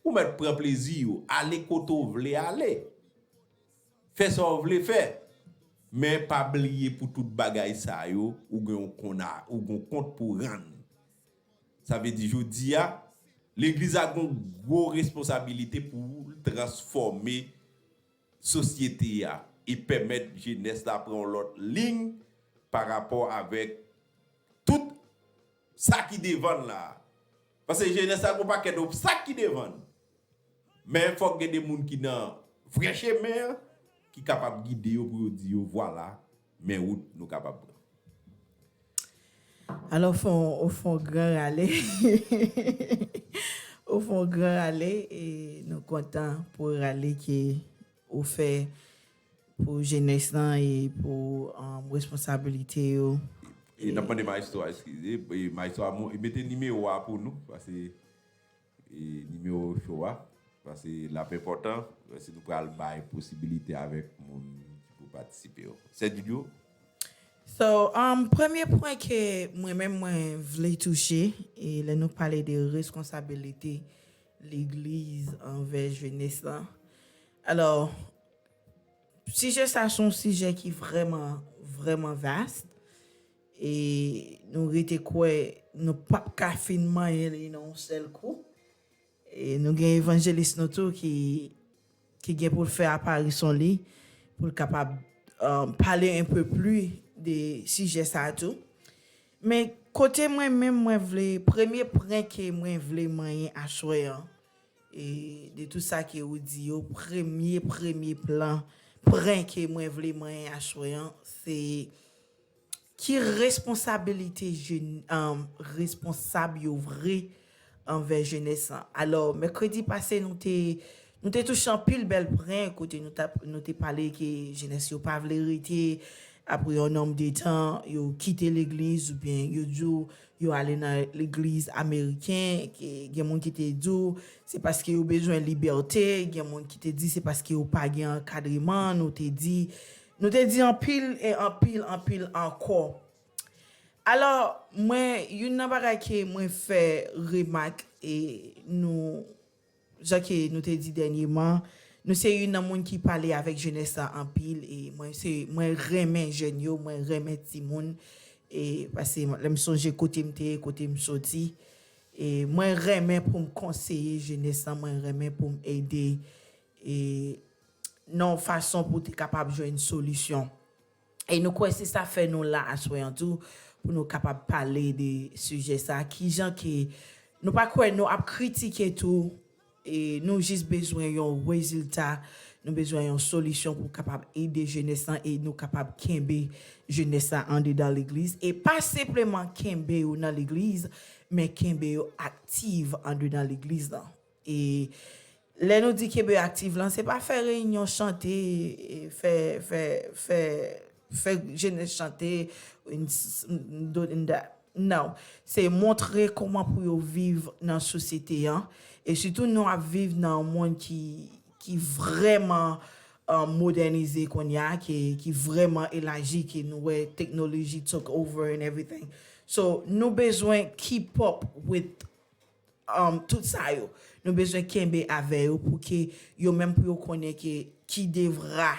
Ou mèt pran plezi w, ale kote w vle ale. Fè sa w vle fè. Men pa bliye pou tout bagay sa yo, ou gen yon kona, ou gen yon kont pou rann. Sa vle di jodi a, legliz la gen yon gwo responsabilite pou l transfòme sosyete a e pèmèt jenès la pran yon lòt liy pa rapò avèk tout sa ki devan l la. Paske jenès la gen yon pakèt obstak ki devan l. Men fòk gen de moun ki nan vrè chemen an, ki kapab gide yo pou yo di yo, vwala, men wout nou kapab pran. Alò, fè w, ou fè w gran rale. Ou fè w gran rale, e nou kontan pou rale ke ou fè pou jenès lan e pou, um, responsabilite yo. E n ap mande Maestro a eskize, e Maestro a mon-, mete nimewo a pou nou, paske, e nimewo show a, paske l ap enpòtan, paske nou pral bay posibilite avèk moun ki pou patisipe yo. Sè Djidjo? So, um, premye pwen ke mwen menm mwen vle touche, e lè nou pale de responsabilite legliz anvè jenès lan. Alò, sijè sa se yon sijè ki vrèman, vrèman vast. E nou rete kwè nou p ap ka fin manyen li nan yon sèl kou. E nou gen evanjelis nou tou ki, ki gen pou l fè aparisyon li, pou l kapab, um, pale un peu plus de sijè sa a tou. Men kote mwen menm mwen vle, premye pwen ke mwen vle manyen aswè an, e de tout sa ke ou di yo, premye, premye plan, pwen ke mwen vle manyen aswè an, se ki responsabilite jèn, um, responsab yo vre anvè jenès lan. Alò, mèkredi pase, nou te, nou te touche anpil bèl pwen kote nou t ap, nou te pale ke jenès yo pa vle rete Apre yon nonm de tan, yo kite legliz oubyen yo di w yo ale nan legliz ameriken. Gen moun ki te di w se paske yo bezwen libète, gen moun ki te di se paske yo pa gen ankadreman, nou te di, nou te di anpil e anpil, anpil ankò. Alò, mwen, youn nan bagay ke mwen fè remak e nou, jan ke nou te di dènyèman, nou se youn nan moun ki pale avèk jenès la anpil e mwen se, mwen renmen jèn yo, mwen renmen timoun e paske lè m sonje kote m te ye, kote m soti e mwen renmen pou m konseye jenès la, mwen renmen pou m ede e nan yon fason pou te kapab jwenn solisyon. E nou kwè se sa fè nou la aswè an tou, pou nou kapab pale de sijè sa, kijan ke nou pa kwè nou ap kritike tou, e nou jis bezwen yon rezilta, nou bezwen yon solisyon pou kapab ede jenès lan e nou kapab kenbe jenès la andedan legliz e pa senpleman kenbe yo nan legliz, men kenbe yo aktif andedan legliz lan. E lè nou di kenbe aktif lan, se pa fè reyinyon chante, e fè, fè, fè, fè jenès chante, n- s- n- do- n- da- non, se montre kòman pou yo viv nan sosyete an. E sitou nou ap viv nan yon mond ki, ki vrèman uh, modènize kounye a, ki, ki vrèman elaji, ki nou wè teknoloji took over and everything. So nou bezwen keep up with um, tout sa yo. Nou bezwen kenbe avè yo pou ke yo menm pou yo konnen ke ki devra,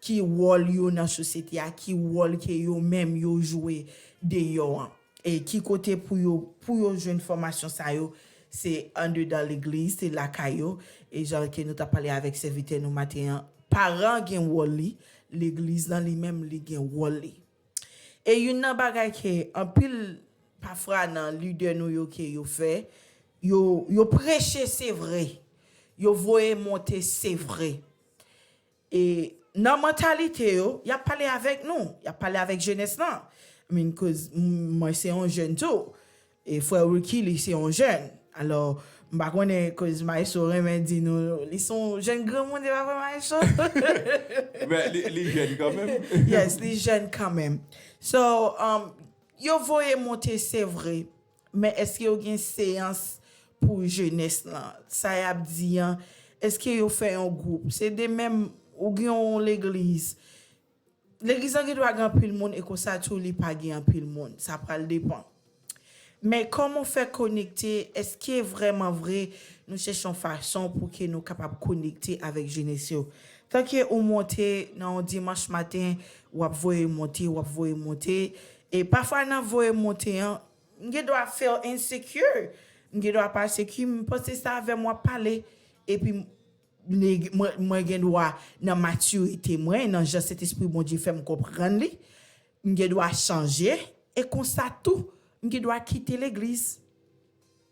ki wòl yo nan sosyete a, ki wòl ke yo menm yo jwe deyò an. E ki kote pou yo, pou yo jwenn fòmasyon sa yo, se andedan legliz, se lakay yo. E jan ke nou t ap pale avèk sèvitè nou maten an, paran gen wòl li, legliz lan li menm li gen wòl li. E youn nan bagay ke anpil pafwa nan lidè nou yo ke yo fè, yo, yo preche se vre, yo voye monte se vre. E nan mantalite yo, y ap pale avèk nou, y ap pale avèk jenès lan. I mean, 'cause m- mwen se yon jèn tou. E frè Ricky, li se yon jèn. Alò, m pa konnen, 'cause Maestro renmen di nou, li se yon jèn granmoun, e pa vre, Maestro? Men li, li jèn kanmenm. Yes, li jèn kanmenm. So, um, yo voye monte, se vre. Men èske yo gen seyans pou jenès lan? Sa y ap di an, èske yo fè yon gwoup? Se de menm, ou gen yon legliz. Legliz lan gen dwa gen anpil moun e konsa tou li pa gen anpil moun. Sa pral depan. Men kòman w fè konekte? Èske vrèman vre nou chèche yon fason pou ke nou kapab konekte avèk jenès yo? Tanke ou monte nan yon dimanch maten, w ap voye monte, w ap voye monte. E pafwa nan voye monte an, m gen dwa feel insecure. M gen dwa pa seki, m panse se avè m w ap pale. Epi mwen, mwen gen dwa nan matirite mwen, nan jan Sentespri Bondye fè m konprann li, m gen dwa chanje, e konsa tou, m gen dwa kite legliz.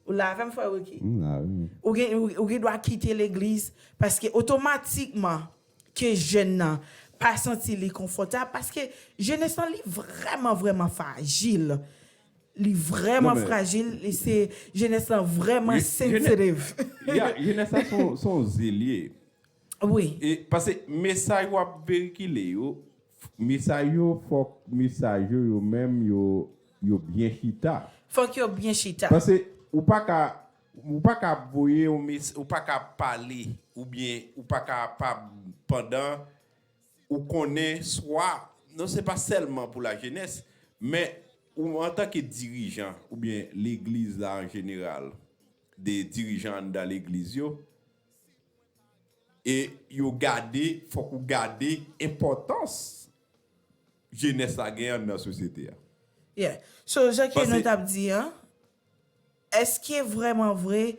Ou la avè m, frè Ricky? M la, wi. Ou gen, ou, ou gen dwa kite legliz, paske otomatikman ke jèn nan pa santi li konfòtab, paske jenès lan li vrèman, vrèman frajil. Li vrèman frajil, li se, jenès lan vrèman sensitive. Ya, jenès la se yon, se yon ze li ye. Wi. E, paske mesaj w ap veikile yo, mesaj yo, fòk mesaj yo, yo menm, yo, yo byen chita. Fòk yo byen chita. Paske ou pa ka, ou pa ka voye yon mes, ou pa ka pale, oubyen ou pa ka pa, pandan ou konnen swa, non, se pa sèlman pou lajenès, men ou antanke dirijan, oubyen legliz la an jeneral, de dirijan anndan legliz yo, e yo gade, fòk ou gade enpòtans jenès la gen anndan sosyete a. Yeah. So, jan ke nou t ap di an, èske vrèman vre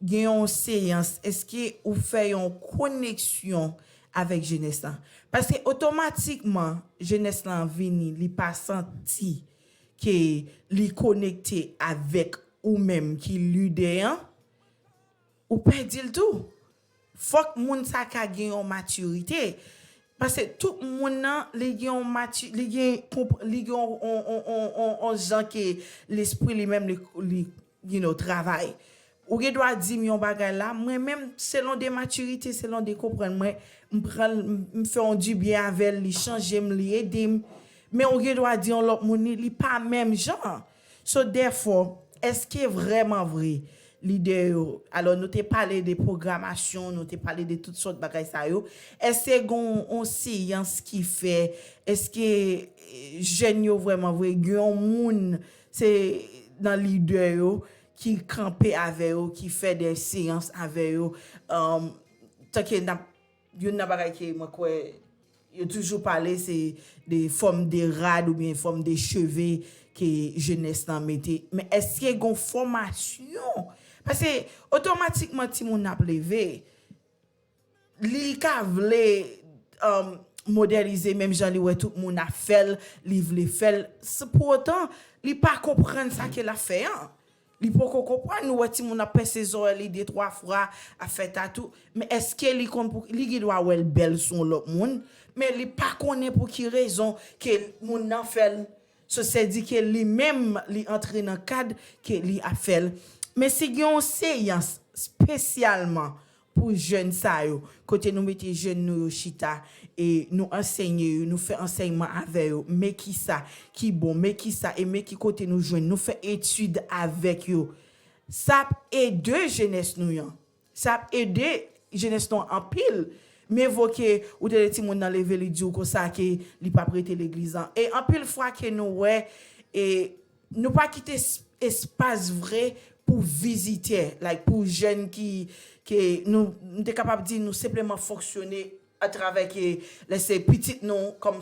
gen yon seyans, èske ou fè yon koneksyon avèk jenès lan? Paske otomatikman, jenès lan vini, li pa santi ke li konekte avèk ou menm ki lidè an, ou pèdi l tou. Fòk moun sa ka gen yon matirite. Paske tout moun nan, li gen yon mati, li gen, li gen yon, yon, yon, yon, yon, yon jan ke lespri li menm, li, li, you know, travay. Ou gen dwa di m yon bagay la, mwen menm, selon de matirite, selon de konprann mwen, m pran l, m, m fè yon dibyen avè l, li chanje m, li ede m. Men ou gen dwa di yon lòt moun li, li pa menm jan. So therefore, èske vrèman vre lidè yo, alò nou te pale de pwogramasyon, nou te pale de tout sòt bagay sa yo, èske gen yon seyans ki fè, èske eh, jèn yo vrèman vre, gen yon moun se nan lidè yo ki kanpe avè yo, ki fè de seyans avè yo, um, tanke n ap youn nan bagay ke mwen kwè yo toujou pale se de fòm de rad oubyen fòm de cheve ke jenès lan mete. Men èske gon fòmasyon? Paske otomatikman timoun ap leve, li ka vle um, modèlize menm jan li wè tout moun ap fè l, li vle fè l. Pou otan, li pa konprann sa ke l ap fè an. Li poko konprann, nou wè timoun ap pèse zòrèy li de twa fwa, ap fè tatou. Men èske li konn pou li gen dwa wè l bèl sou yon lòt moun, men li pa konnen pou ki rezon ke moun nan fè l. So sè di ke li menm li antre nan kad ke li ap fè l. Men si gen yon seyans espesyalman pou jèn sa yo, kote nou mete jèn nou yo chita e nou ansenye yo, nou fè ansèyman avè yo, men kisa ki bon, men kisa e men ki kote nou jwenn, nou fè etid avèk yo. Sa ap ede jenès nou an. Sa ap ede jenès nou an anpil. Mye vo ke ou tande timoun nan leve li di w konsa ke li p ap rete legliz lan. E anpil fwa ke nou wè, e nou pa kite espas vre pou vizitè, like pou jèn ki ke nou nou te kapab di nou senpleman fonksyone atravè ke lè se pitit nou kòm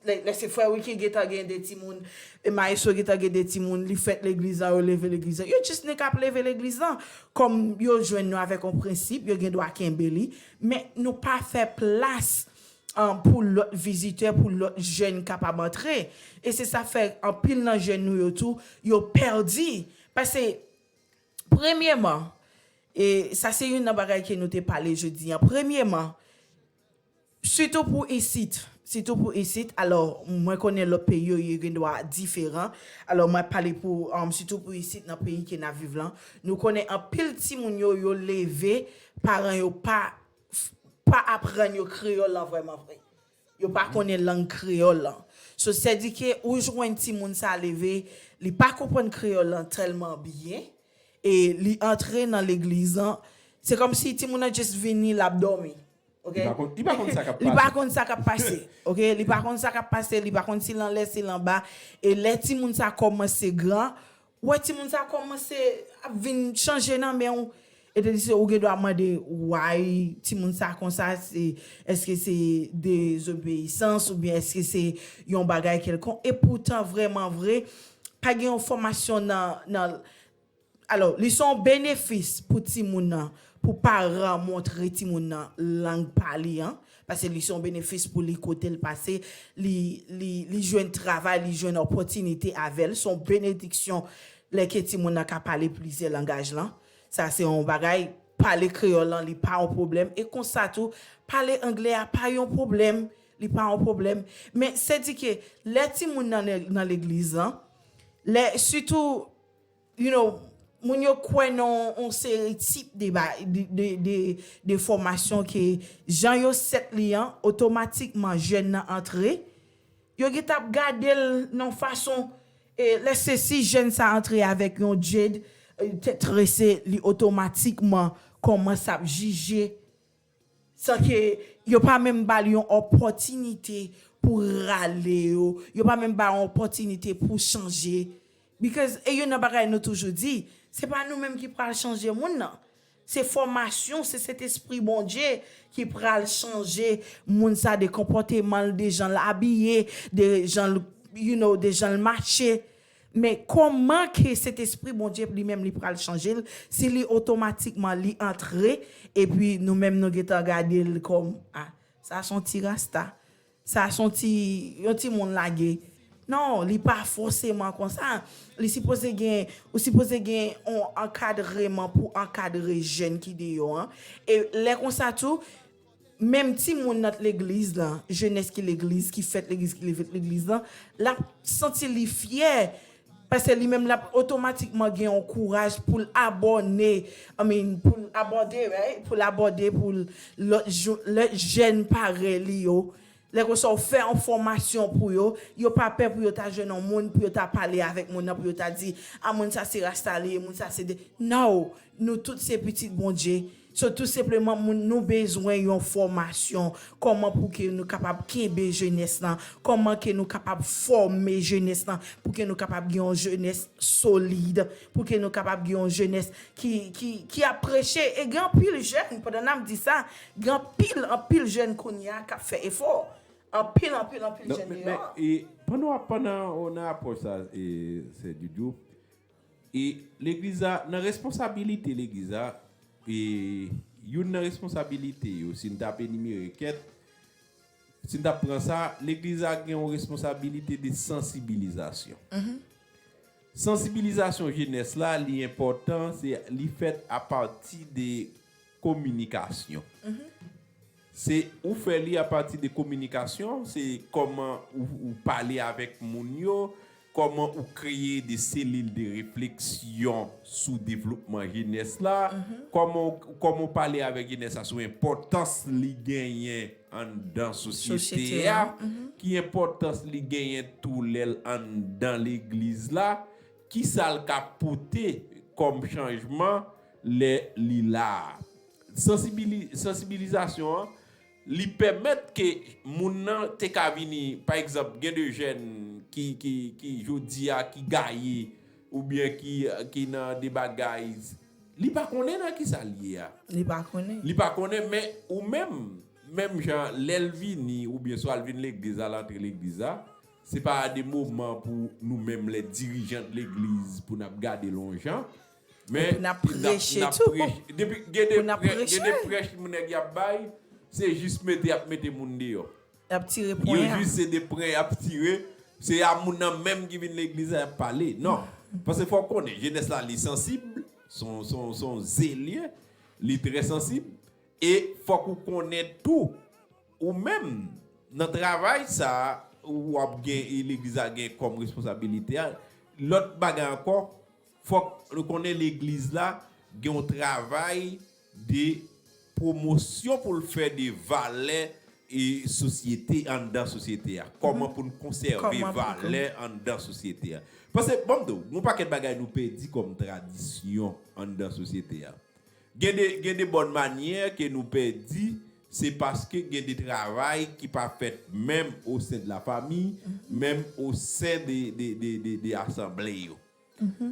lè se frè Ricky gentan gen de timoun, e Maestro gentan gen de timoun, li fèt legliz la, yo leve legliz la. Yo jis nèg k ap leve legliz la. Kòm yo jwenn nou avèk yon prensip, yo gen dwa kenbe li, men nou pa fè plas pou lòt vizitè, pou lòt jèn kapab antre. E se sa fè anpil nan jèn nou yo tou, yo pèdi. Paske, premyèman, e sa se youn nan bagay ke nou te pale jodi an, premyèman, sitou pou isit, sitou pou isit, alò, mwen konnen lòt peyi yo, yo gen dwa diferan. Alò, mwen ap pale pou, um, sitou pou isit nan peyi ke n ap viv lan. Nou konnen anpil timoun yo, yo leve, paran yo pa, pa aprann yo kreyòl lan vrèman vre. Yo pa konnen lang kreyòl lan. So, sè di ke ou jwenn timoun sa leve, li pa konprann kreyòl lan tèlman byen, e li antre nan legliz lan, se kòmsi timoun nan just vini, l ap dòmi. Ok? Li pa konn, li pa konn sa k ap pase. Li pa konn sa k ap pase. Ok? Li pa konn sa k ap pase, li pa konn si l anlè, si l anba. E lè timoun sa kòmanse gran, ou wè timoun sa kòmanse ap vin chanje nan men w. E te di se ou gen dwa mande why timoun sa konsa, se, èske se dezobeyisans oubyen èske se yon bagay kèlkonk. E poutan, vrèman vre, pa gen yon fòmasyon nan, nan, alò, li se yon benefis pou timoun nan, pou paran montre timoun nan lang pa li an, paske li se yon benefis pou li kote l pase, li, li, li jwenn travay, li jwenn opòtinite avè l, se yon benediksyon lè ke timoun nan ka pale plizyè langaj lan. Sa se yon bagay, pale kreyòl lan, li pa yon pwoblèm. E konsa tou, pale anglè a pa yon pwoblèm, li pa yon pwoblèm. Men se di ke lè timoun nan, nan legliz lan, lè, sitou, you know, moun yo kwè nan yon seri tip de, de, de, de, de fòmasyon ke jan yo sèt li an, otomatikman jèn nan antre, yo gen t ap gade l nan fason, e, lè se si jèn sa antre avèk yon dread, e, tèt trese, li otomatikman kòmanse ap jije, san ke yo pa menm ba l yon opòtinite pou rale yo, yo pa menm ba l yon opòtinite pou chanje. Because, e youn nan bagay nou toujou di, se pa nou menm ki pral chanje moun nan. Se fòmasyon, se Sentespri Bondye ki pral chanje moun sa, de konpòteman l, de jan l abiye, de jan l, you know, de jan l mache. Men kòman ke Sentespri Bondye li menm li pral chanje l, si li otomatikman li antre, epi nou menm nou gentan gade l kòm, a, sa se yon ti rasta. Sa se yon ti, yon timoun lage. Non, li pa fòseman konsa. Li sipoze gen, ou sipoze gen yon ankadreman pou ankadre jèn ki deyò an. E lè konsa tou, menm timoun nan legliz lan, jenès ki legliz, ki fèt legliz, ki leve legliz lan, l ap santi li fyè. Paske li menm l ap otomatikman gen yon kouraj pou l abòne, I mean, pou l abòde, right? Pou l abòde, pou l lòt jou, lòt jèn parèy li yo. Lè konsa w fè yon fòmasyon pou yo, yo pa pè pou yo ta jwenn yon moun, pou yo ta pale avèk moun nan, pou yo ta di, a, moun sa se rasta li ye, moun sa se de. No, nou tout se pitit Bondye. So, tou senpleman, moun, nou bezwen yon fòmasyon. Kòman pou ke nou kapab kenbe jenès lan? Kòman ke nou kapab fòme jenès lan? Pou ke nou kapab gen yon jenès solid? Pou ke nou kapab gen yon jenès ki, ki, ki ap preche? E gen anpil jèn, pandan n ap di sa, gen anpil, anpil jèn kounye a k ap fè efò. Anpil, anpil, anpil jèn deyò. E pandan w ap, pandan w nan apwòch sa, e, sè Djoudjou, e legliz la, nan responsabilite legliz la, e youn nan responsabilite yo, si n t ap enimere kèk, si n t ap pran sa, legliz la gen yon responsabilite de sansibilizasyon. Sansibilizasyon jenès la, li enpòtan, se li fèt apati de kominikasyon. Se ou fè li apati de kominikasyon, se kòman ou, ou pale avèk moun yo, kòman ou kreye de selil de refleksyon sou devlopman jenès la, kòman, kòman ou pale avèk jenès la sou enpòtans li genyen anndan sosyete a, ki enpòtans li genyen tou lè l anndan legliz la, kisa l ka pote kòm chanjman lè li la a. Sansibili, sansibilizasyon an, li pèmèt ke moun nan te ka vini, pa egzanp, gen de jèn ki, ki, ki jodi a, ki gaye, oubyen ki, ki nan de bagay, li pa konnen nan kisa l ye a. Li pa konnen. Li pa konnen, men ou menm, menm jan, lè l vini, oubyen swa l vin legliz la, l antre legliz la, se pa de moman pou nou menm, lè dirijan de legliz, pou n ap gade l yon jan. Men, pou n ap preche tou. Depi gen de prèch, gen de prèch moun nèg y ap bay, se jis mete, y ap mete moun deyò. Y ap tire pwen an. Yo jis se de pwen y ap tire. Se a moun nan menm ki vin legliz la y ap pale. Non. Paske fò w konnen, jenès la li sansib, se yon, se yon, se yon ze li ye, li trè sansib. E fòk ou konnen tou, ou menm, nan travay sa a, w ap gen, e legliz la gen kòm responsabilite a, lòt bagay ankò, fòk nou konnen legliz la gen yon travay de pwomosyon pou l fè de valè e sosyete, anndan sosyete a. Kòman pou n konsève valè anndan sosyete a. Paske, ban m di w, gen yon pakèt bagay nou pèdi kòm tradisyon anndan sosyete a. Gen de, gen de bòn manyè ke nou pèdi, se paske gen de travay ki pa fèt menm o sen de la fami, menm o sen de, de, de, de, de asanble yo.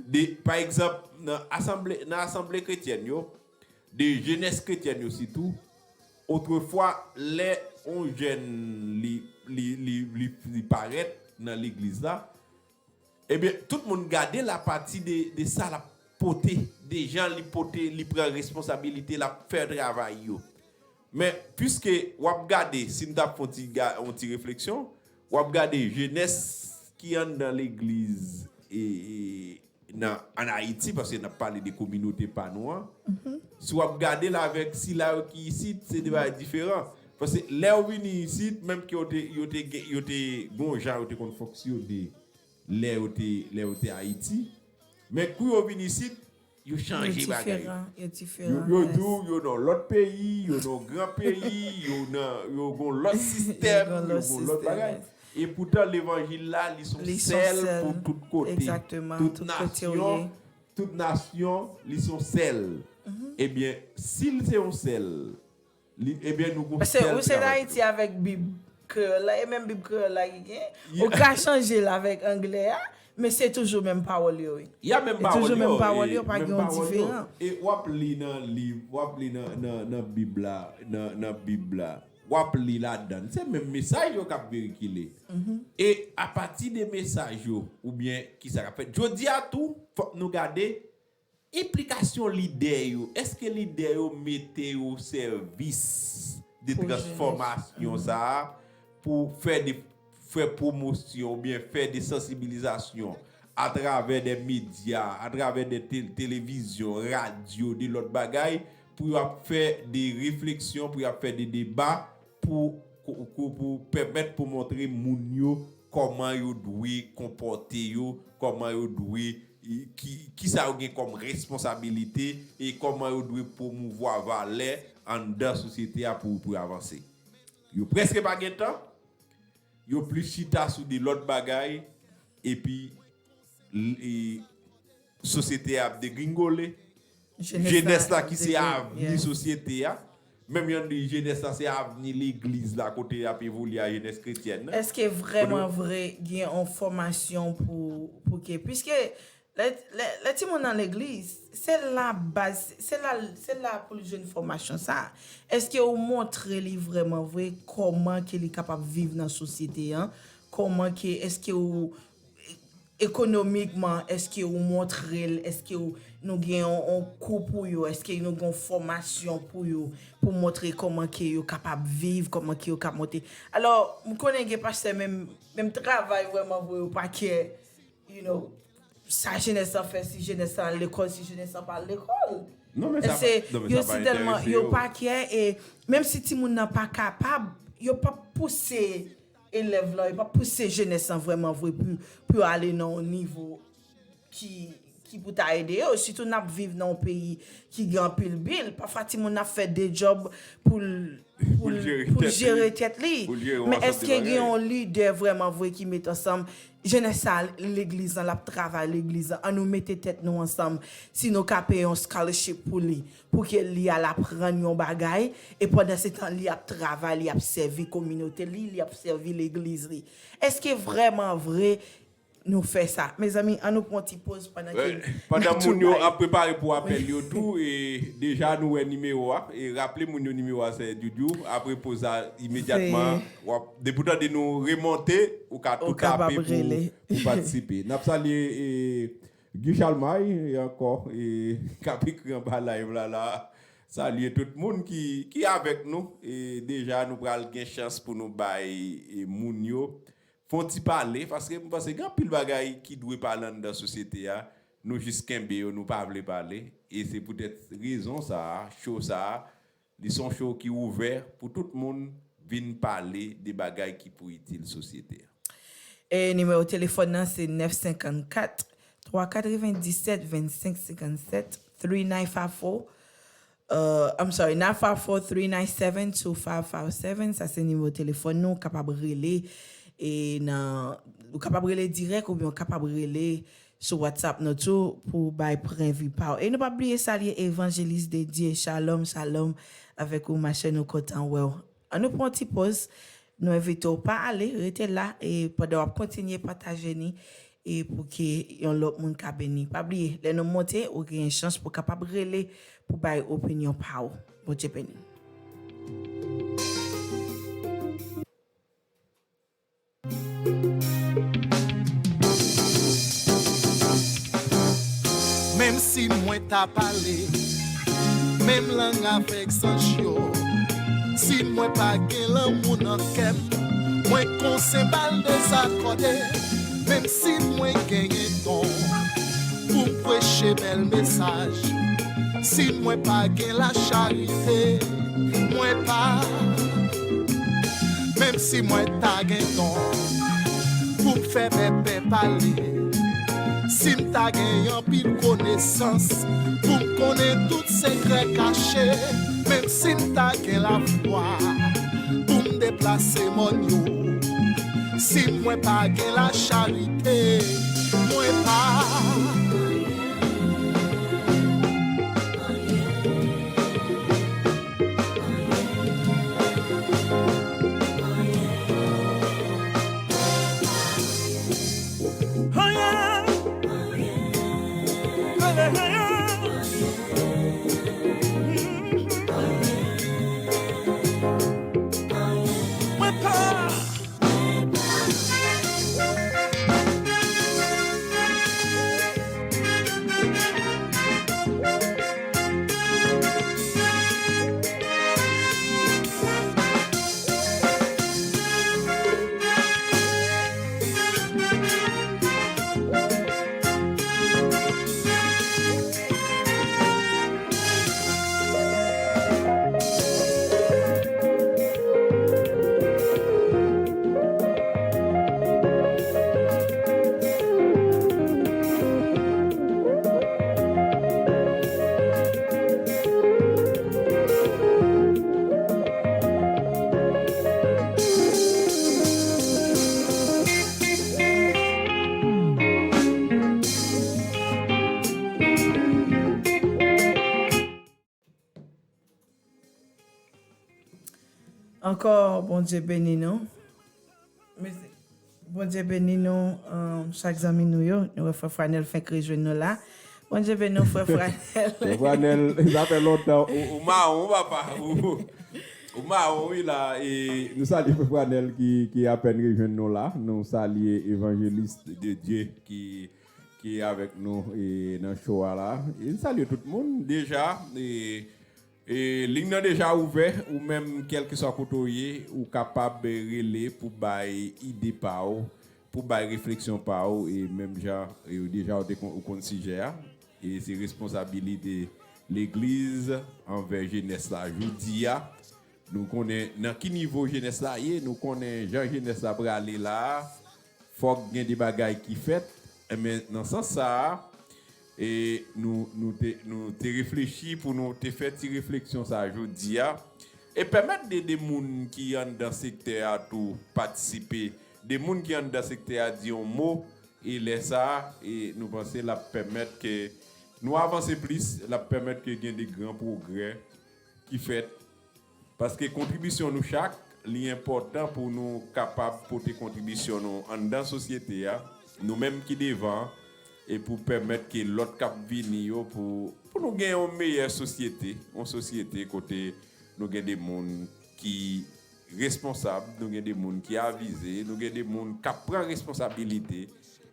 De, pa egzanp, nan asanble, nan asanble kretyèn yo, de jenès kretyèn yo sitou, otrefwa, lè yon jèn li, li, li, li, li parèt nan legliz la, ebyen, tout moun gade l apati de, de sa l ap pote, de jan li pote, li pran responsabilite, l ap fè travay yo. Men, piske w ap gade, si n t ap fè yon ti ga-, yon ti refleksyon, w ap gade jenès ki anndan legliz, e, e, nan, ann Ayiti, paske n ap pale de kominote pa nou an, si w ap gade l avèk sila yo ki isit, se de bagay diferan. Paske lè yo vini isit, menm ke yo te, yo te gen, yo te gon jan yo te konn fonksyone lè yo te, lè yo te Ayiti. Men kou yo vin isit, yo chanje bagay. Yo diferan, yo diferan. Yo, yo di w yo nan lòt peyi, yo nan gran peyi, yo nan, yo gon lòt sistèm, yo gon lòt bagay. E poutan levanjil la, li son sèl pou tout kote. Egzakteman, tout kote w ye. Tout nasyon, li son sèl. Ebyen, si l se yon sèl, li, ebyen, nou gon sèl travay. Paske ou se Dayiti avèk Bib kreyòl la, e menm Bib kreyòl la ki gen, ou ka chanje l avèk anglè a, men se toujou menm pawòl yo, wi. Y a menm pawòl yo, toujou menm pawòl yo, pa gen yon diferan. E w ap li nan liv, w ap li nan, nan, nan Bib la, nan, nan Bib la, w ap li ladan l. Se menm mesaj yo k ap verikile. E apati de mesaj yo, oubyen kisa k ap fèt. Jodi a tou, fòk nou gade enplikasyon lidè yo. Èske lidè yo mete yo o sèvis de transfòmasyon sa a pou fè de, fè pwomosyon oubyen fè de sansibilizasyon atravè de medya, atravè de te-, televizyon, radyo, de lòt bagay, pou y ap fè de refleksyon, pou y ap fè de deba, pou, pou, pou pèmèt pou montre moun yo kòman yo dwe konpòte yo, kòman yo dwe, ki, kisa yo gen kòm responsabilite e kòman yo dwe pwomouvwa valè anndan sosyete a pou, pou yo avanse. Yo prèske pa gen tan, yo plis chita sou de lòt bagay, epi l- e, sosyete a ap degringole. Jenès la ki se avni sosyete a. Menm jan di jenès la se avni legliz la kote y ap evolye a jenès kretyèn nan. Èske vrèman vre gen yon fòmasyon pou pou ke piske lè lè lè timoun nan legliz se la baz se la se la pou l jwenn fòmasyon sa. Èske ou montre li vrèman vre kòman ke li kapab viv nan sosyete an? Kòman ke èske ou ekonomikman, èske ou montre l, èske ou, nou gen yon, yon kou pou yo, èske nou gen yon fòmasyon pou yo, pou montre kòman ke yo kapab viv, kòman ke yo kap monte. Alò, m konnen gen pastè menm, menm travay vrèman vre yo pa kè, you know, sa jenès lan fè, si jenès lan al lekòl, si jenès lan pa al lekòl. Non, men sa pa, non, men yo sa pa si tèlman, enterese yo yo. Pa kè, e menm si timoun nan pa kapab, yo pa pouse elèv lan, yo pa pouse jenès lan vrèman vre pou, pou yo ale nan yon nivo ki, ki pou ta ede yo. Sitou n ap viv nan yon peyi ki gen anpil bil. Pafwa timoun nan ap fè de djòb pou l pou l jere tèt li. Men èske gen yon lidè vrèman vre ki met ansanm jenès sa legliz lan, l ap travay legliz lan, ann nou mete tèt nou ansanm, si nou ka peye yon scholarship pou li, pou ke li al aprann yon bagay, e pandan se tan li ap travay, li ap sèvi kominote li, li ap sèvi legliz li. Èske vrèman vre nou fè sa? Mezanmi, ann nou pran ti poz pandan ke pandan moun yo ap prepare pou apèl yo tou, e deja nou wè nimewo a, e raple moun yo nimewo a se Dyudyu, apre poz la imedyatman, w ap, depi w tande nou remonte, ou ka tou tape pou, pou patisipe. N ap salye e, Guy Chalmay, e ankò, e k ap ekri anba live la, la. Salye tout moun ki, ki avèk nou. E deja, nou pral gen chans pou nou bay e, moun yo fè yon ti pale, paske m panse gen anpil bagay ki dwe pale anndan sosyete a. Nou jis kenbe yo, nou pa vle pale. E se poutèt rezon sa a, show sa a, li se yon show ki ouvè pou tout moun vin pale de bagay ki pou itil sosyete a. E nimewo telefòn nan se nèf senkannkat, twa katrevenndisèt, vennsenk senkannsèt, three nine five four, uh, I'm sorry, nine five four, three nine seven, two five five seven. Sa se nimewo telefòn nou, ou kapab rele e nan, ou kapab rele dirèk oubyen ou kapab rele sou WhatsApp nou tou pou bay pwennvi pa w. E nou pa bliye salye Evanjelis Dedye, shalom, shalom, avèk ou, machè, nou kontan wè w. Ann nou pran yon ti poz, nou envite w pa ale, rete la, e pandan w ap kontinye pataje ni, e pou ke yon lòt moun ka beni. Pa bliye, lè nou monte, ou gen chans pou kapab rele, pou bay opinyon pa w. Bondye beni. Menm si mwen ta pale menm lang avèk zanj yo, si mwen pa gen lanmou nan kè m, mwen kon senbal dezakòde. Menm si mwen genyen don pou m preche bèl mesaj, si mwen pa gen lacharite, mwen pa. Menm si mwen ta gen don pou m fè bèbè pale, si m ta gen anpil konesans pou m konnen tout sekrè kache, menm si m ta gen lafwa pou m deplase mòn yo, si mwen pa gen lacharite, mwen pa. Ankò, Bondye beni nou. Mèsi. Bondye beni nou, um, chak zanmi nou yo. Nou wè frè Franel fenk rejwenn nou la. Bondye beni nou, frè Franel. Frè Franel, sa fè lontan. Ou, ou mawon, papa. Ou, ou mawon, wi, la. E nou salye frè Franel ki, ki apèn rejwenn nou la. Nou salye evanjelis de Dye ki, ki avèk nou e, nan show a la. E nou salye tout moun deja. E, e liy nan deja ouvè. Ou menm, kèlkeswa kote w ye, ou kapab rele pou bay ide pa w, pou bay refleksyon pa w, e menm jan, e deja w te kon-, ou konn sijè a, e se responsabilite legliz anvè jenès la jodi a. Nou konnen nan ki nivo jenès la ye, nou konnen jan jenès la prale la a, fòk gen de bagay ki fèt. Enben, nan sans sa a, e nou, nou te, nou te reflechi pou nou te fè ti refleksyon sa a jodi a, e pèmèt de, de moun ki anndan sektè a tou patisipe, de moun ki anndan sektè a di yon mo, e lè sa a, e nou panse l ap pèmèt ke nou avanse plis, l ap pèmèt ke gen de gran pwogrè ki fèt. Paske kontribisyon nou chak, li enpòtan pou nou kapab pote kontribisyon nou anndan sosyete a, nou menm ki devan, e pou pèmèt ke lòt k ap vini yo, pou, pou nou gen yon meyè sosyete, yon sosyete kote nou gen de moun ki responsab, nou gen de moun ki avize, nou gen de moun k ap pran responsabilite,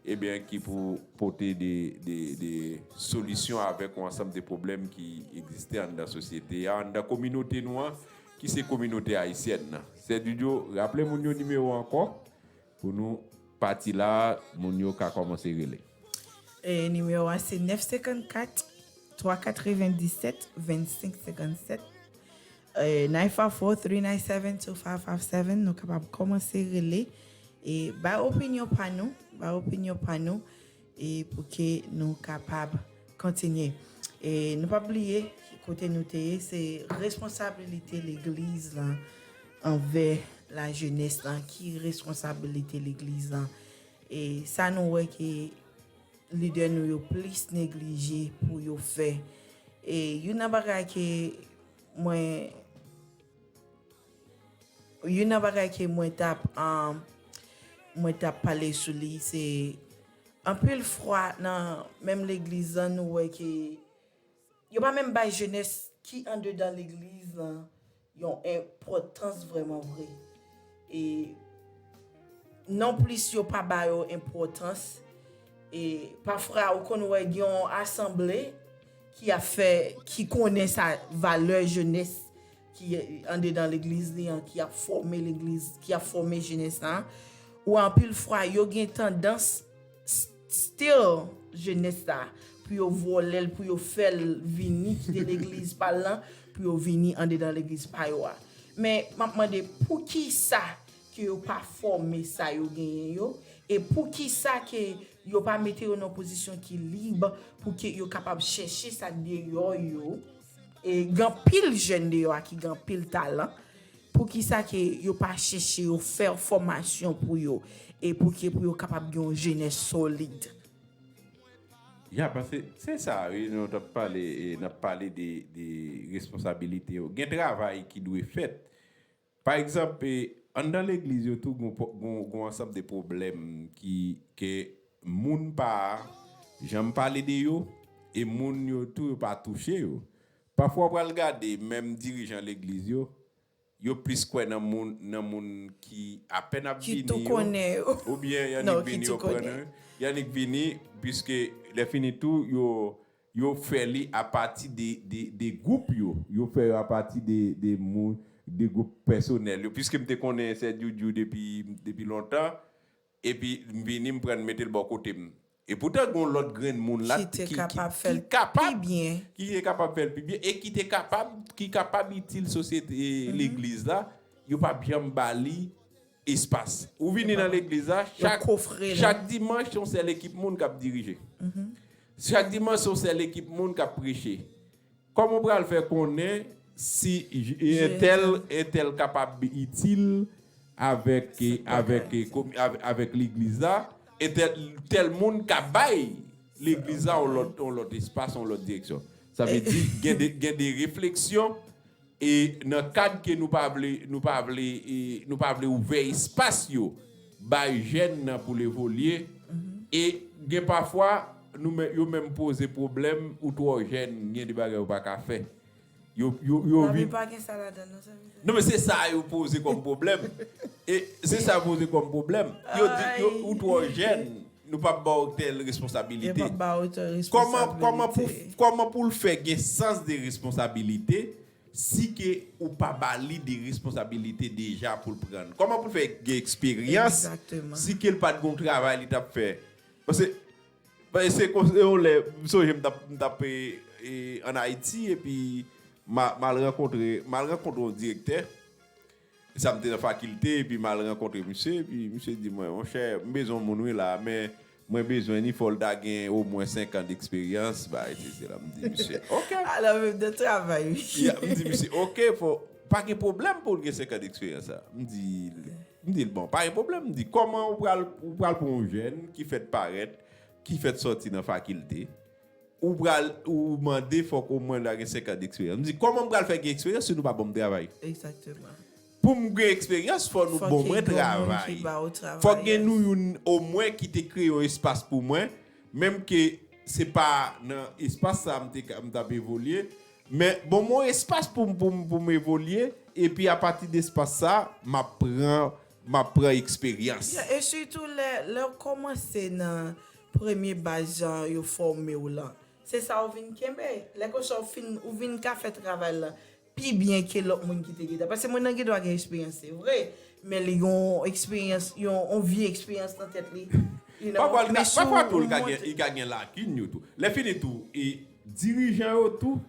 ebyen, ki pou pote de, de, de solisyon avèk yon ansanm de pwoblèm ki egziste anndan sosyete a, anndan kominote nou an, ki se kominote ayisyèn nan. Sè Djudjo, raple moun yo nimewo ankò, pou nou pati la, moun yo ka kòmanse rele. E nimewo a se nèf senkannkat, twa katrevenndisèt, vennsenk senkannsèt. Eh, nine five four, three nine seven, two five five seven, nou kapab kòmanse rele e bay opinyon pa nou, bay opinyon pa nou, e pou ke nou kapab kontinye. E nou pa bliye ki kote nou te ye, se responsabilite legliz lan anvè lajenès lan, ki responsabilite legliz lan. E sa nou wè ke lidè nou yo plis neglije pou yo fè. E youn nan bagay ke mwen, youn nan bagay ke mwen t ap, um, mwen t ap pale sou li, se anpil fwa nan menm legliz lan, nou wè ke yo pa menm bay jenès ki andedan legliz lan yon enpòtans vrèman vre. E nonplis yo pa ba yo enpòtans. E pafwa ou konn wè gen yon asanble ki ap fè, ki konnen sa valè jenès ki andedan legliz li an, ki ap fòme legliz, ki ap fòme jenès la. Ou anpil fwa, yo gen tandans s-, still jenès la, pou yo vòlè l, pou yo fè l vini kite legliz pa l lan, pou yo vini andedan legliz pa yo a. Men, m ap mande, poukisa ke yo pa fòme sa yo genyen yo, e poukisa ke yo pa mete yo nan pozisyon ki lib pou ke yo kapab chèche sa k deyò yo, e gen anpil jèn deyò a ki gen anpil talan, poukisa ke yo pa chèche yo fè fòmasyon pou yo, e pou ke pou yo kapab gen yon jenès solid? Ya, paske se sa, wi, nou t ap pale, e n ap pale de, de responsabilite yo. Gen travay ki dwe fèt. Pa egzanp, e, anndan legliz yo tou, gon, gon, gon ansanm de pwoblèm ki, ke moun pa janm pale de yo, e moun yo tou, yo pa touche yo. Pafwa, w pral gade, menm dirijan legliz yo, yo plis kwè nan moun, nan moun ki apèn ap vini yo, oubyen y annik vini, yo pran nan, y annik vini, piske lè fini tou, yo, yo fè li apati de, de, de gwoup yo. Yo fè yo apati de, de moun, de gwoup pèsonèl yo. Piske m te konnen Sè Djoudjou depi, depi lontan, epi m vini, m pran l mete l bò kote m. Epoutan, gen yon lòt grenn moun la ki te kapab fè l pi byen, ki te kapab fè l pi byen, e ki te kapab, ki kapab itil sosyete, legliz la, yo p ap janm ba li espas. Ou vini nan legliz la, chak, chak dimanch, se yon sèl ekip moun k ap dirije. Chak dimanch, se yon sèl ekip moun k ap preche. Kòman w pral fè konnen si entèl, entèl kapab itil avèk, avèk, avèk legliz la, entèl, tèl moun ka bay legliz la yon lòt, yon lòt espas, yon lòt direksyon? Sa vle di, gen de, gen de refleksyon e nan kad ke nou pa vle, nou pa vle, e nou pa vle ouvè espas yo bay jèn nan pou l evolye, e gen pafwa nou men, yo menm poze pwoblèm, ou twò jèn, gen de bagay ou pa ka fè. Yo, yo, yo vin. Lavi pa gen sa ladan l, non, sa vle di. Non, men se sa yo poze kòm pwoblèm. E se sa yo poze kòm pwoblèm. Yo di, yo, ou twò jèn, nou p ap ba w tèl responsabilite. Yo p ap ba w tèl responsabilite. Kòman, kòman pou, kòman pou l fè gen sans de responsabilite si ke ou pa ba li de responsabilite deja pou l pran? Kòman pou l fè gen eksperyans si ke l pa t gen yon travay li t ap fè? Paske Paske se konsa, yon lè, m sonje m t ap, m t ap, e, e, ann Ayiti, epi m a, m al rankontre, m al rankontre yon direktè. Sa m te nan fakilte, epi m al rankontre misye, epi misye di mwen, monchè, m bezwen yon moun wi la, men mwen bezwen ni fò l ta gen omwen senk an deksperyans, bagay sesi la. M di misye, oke. Alò, menm nan travay, wi. Ya, m di misye, oke, fò, pa gen pwoblèm pou l gen senk an deksperyans la. M di, m di l, bon, pa gen pwoblèm. M di, kòman ou pral, ou pral pran yon jèn ki fèk parèt, ki fèk sòti nan fakilte, ou pral, ou mande fòk omwen l ta gen senk an deksperyans. M di, kòman m pral fè gen eksperyans si nou pa ban m travay? Egzakteman. Pou m gen eksperyans, fò nou ban mwen travay. Fòk gen nou youn omwen ki te kreye yon espas pou mwen, menm ke se pa nan espas sa m te ka, m t ap evolye, men ban mwen yon espas pou m, pou m, pou m evolye, epi apati de espas sa, m ap pran, m ap pran eksperyans. Ya, e sitou lè, lè w kòmanse nan premye baz jan yo fòme w lan. Se sa w vin kenbe. Lè konsa w fin, ou vin ka fè travay la pi byen ke lòt moun ki te gentan. Paske moun nan gendwa gen eksperyans, se vre, men li gen yon eksperyans, yon, yon vye eksperyans nan tèt li. You know, pafwa, li ka, pafwa tou, li ka gen, li ka gen lakin yo tou. Lè fini tou, e dirijan yo tou,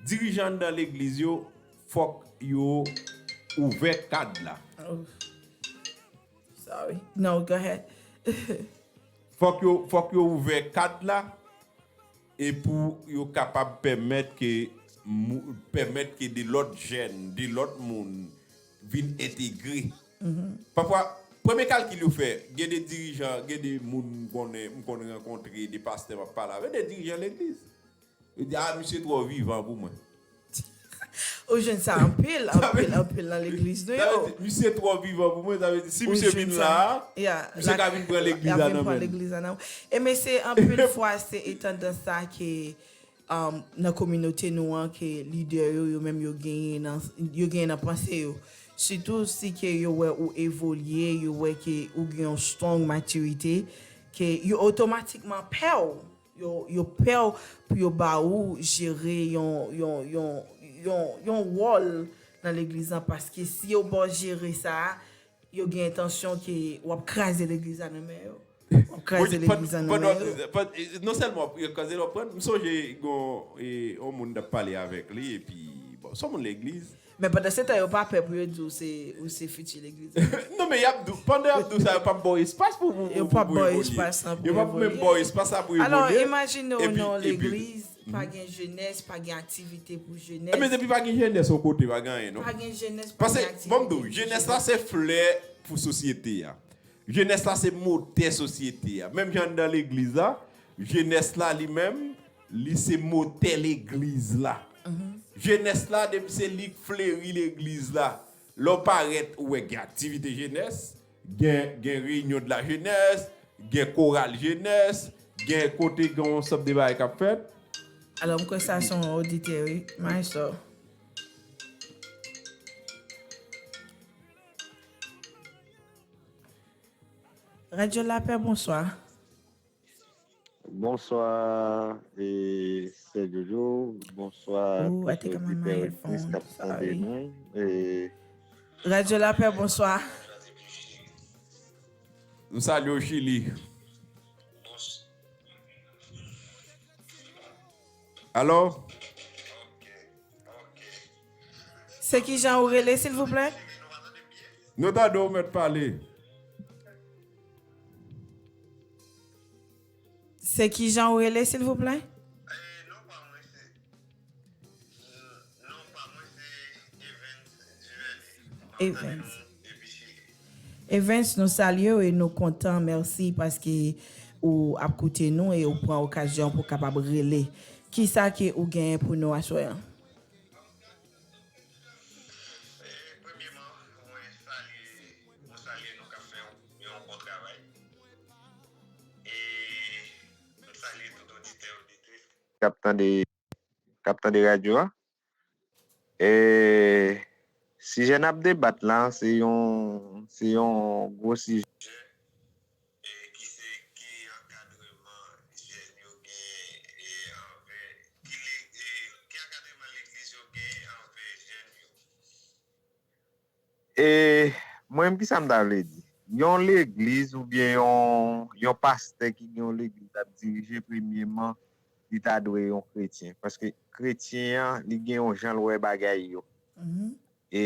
dirijan anndan legliz yo, fòk yo ouvè kad la. Oh. Sorry. No, go ahead. Fòk yo, fòk yo ouvè kad la, e pou yo kapab pèmèt ke mou-, pèmèt ke de lòt jèn, de lòt moun vin entegre. Pafwa, premye kalkil yo fè, gen de dirijan, gen de moun m konnen, m konn rankontre, de pastè m ap pale avè, de dirijan legliz. Yo di, a, misye twò vivan pou mwen. Ou jwenn sa anpil, anpil, anpil nan legliz nou yo. Misye twò vivan pou mwen, sa vle di, si misye vin la, misye ka vin pran legliz la nan men m. E men se anpil fwa, se e tandans sa ke, um, nan kominote nou an, ke lidè yo, yo menm yo genyen nan, yo genyen nan panse yo. Sitou si ke yo wè ou evolye, yo wè ke ou gen yon strong matirite, ke yo otomatikman pè w. Yo, yo pè w pou yo ba ou jere yon, yon, yon, yon, yon wòl nan legliz lan, paske si yo ba w jere sa a, yo gen entansyon ke w ap kraze legliz la nan men yo. W ap kraze legliz la nan men yo. Non sèlman w ap kraze l, w ap pran. M sonje gon, e, yon moun t ap pale avèk li, epi, bon, se yon moun legliz. Men pandan se tan, yo pa pè pou yo di w se, ou se fiti legliz la. Non, men y ap di w, pandan y ap di w sa, yo p ap ba w espas pou, pou, pou, pou evolye. Yo p ap ba w espas la pou evolye. Yo p ap menm ba w espas la pou evolye. Alò, imajine w nan yon legliz, pa gen jenès, pa gen aktivite pou jenès. Ebyen, depi pa gen jenès yon kote, pa gen anyen, non. Pa gen jenès, pa gen aktivite pou jenès. Paske, bon, m di w, jenès la se flè pou sosyete a. Jenès la se motè sosyete a. Menm jan anndan legliz la, jenès la li menm, li se motè legliz la. Jenès la, depi se li k fleri legliz la. Lè w parèt, ou wè gen aktivite jenès, gen, gen reyinyon de la jenès, gen koral jenès, gen kote gen yon sòt de bagay k ap fèt. Alò, m kwè sa se yon oditè, wi. Maestro. Radyo Lapè, bonswa. Bonswa, e, Sè Jojo. Bonswa tout oditè, oditris k ap tande nou. E, Radyo Lapè, bonswa. M salye w, Chili. Alo? Se kijan ou rele, silvouplè? Nou tande w mèt pale. Se kijan ou rele, silvouplè? Evans. Evans, nou salye w e nou kontan, mèsi paske ou ap koute nou e ou pran okazyon pou w kapab rele. Kisa ke ou genyen pou nou aswè an? k ap tande k ap tande radyo a. E sijè n ap debat la, se yon, se yon gwo sijè, e ki se ki ankadreman jèn yo gen, e anvè, ki le, e ki ankadreman legliz yo gen anvè jèn yo. E mwen menm, kisa m ta vle di? Yon legliz oubyen yon, yon pastè ki gen yon legliz ap dirije, premyeman, li ta dwe yon kretyen. Paske kretyen an, li gen yon jan l wè bagay yo. E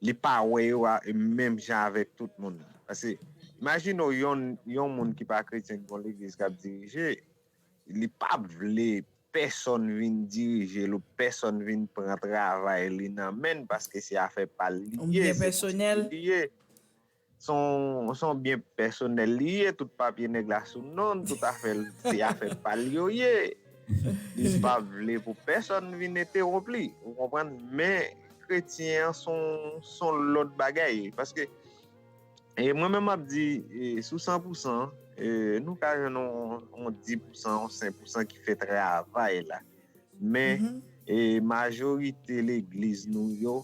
li pa wè yo a, menm jan avèk tout moun. Paske, imajine w yon, yon moun ki pa kretyen ki gen yon legliz k ap dirije, li p ap vle pèsonn vin dirije l ou pèsonn vin pran travay li nan men l, paske se afè pa l li ye, se byen pèsonèl li ye. Se yon, se yon byen pèsonèl li ye, tout papye nèg la sou non l, tout afè l, se afè pa l yo ye. Li pa vle pou pèsonn vin entewonp li, ou konprann? Men kretyen an se yon, se yon lòt bagay, paske, e mwen menm m ap di, e sou san pou san, e nou ka jwenn yon, yon dis pou san, yon senk pou san ki fè travay la. Men, e majorite legliz nou yo,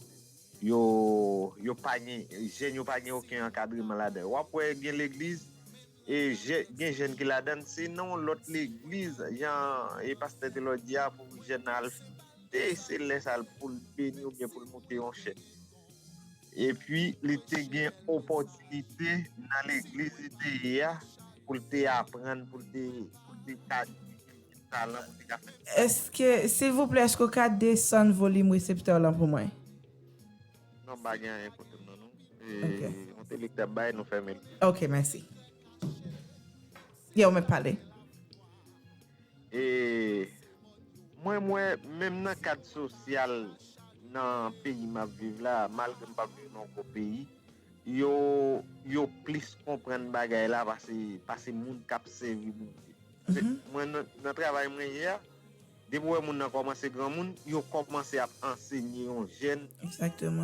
yo, yo pa gen, jèn yo pa gen okenn ankadreman ladan. W ap wè gen legliz, e jè-, gen jèn ki ladan l, se nan yon lòt legliz, jan e pastè Telor di a, pou jèn nan al fete, se lè sa l pou l beni oubyen pou l moute yon chèn. Epi, li te gen opòtinite nan legliz li te ye a, pou l te aprann, pou l te, pou l te ka talan, pou l te ka fè. Èske, silvouplè, èske w ka desann volim reseptè w lan pou mwen? Non, pa gen anyen kote m nan, non. E, ok. Yon te lè k t ap bay, nou fèmen l. Ok, mèsi. Yo, mwen pale. E mwen, mwen, menm nan kad sosyal, nan peyi m ap viv la, malgre m p ap viv nan yon gwo peyi, yo, yo plis konprann bagay la pase, pase moun k ap sèvi Bondye. Se, mwen, nan, nan travay mwen ye a, depi w wè moun nan kòmanse granmoun, yo kòmanse ap ansenye yon jèn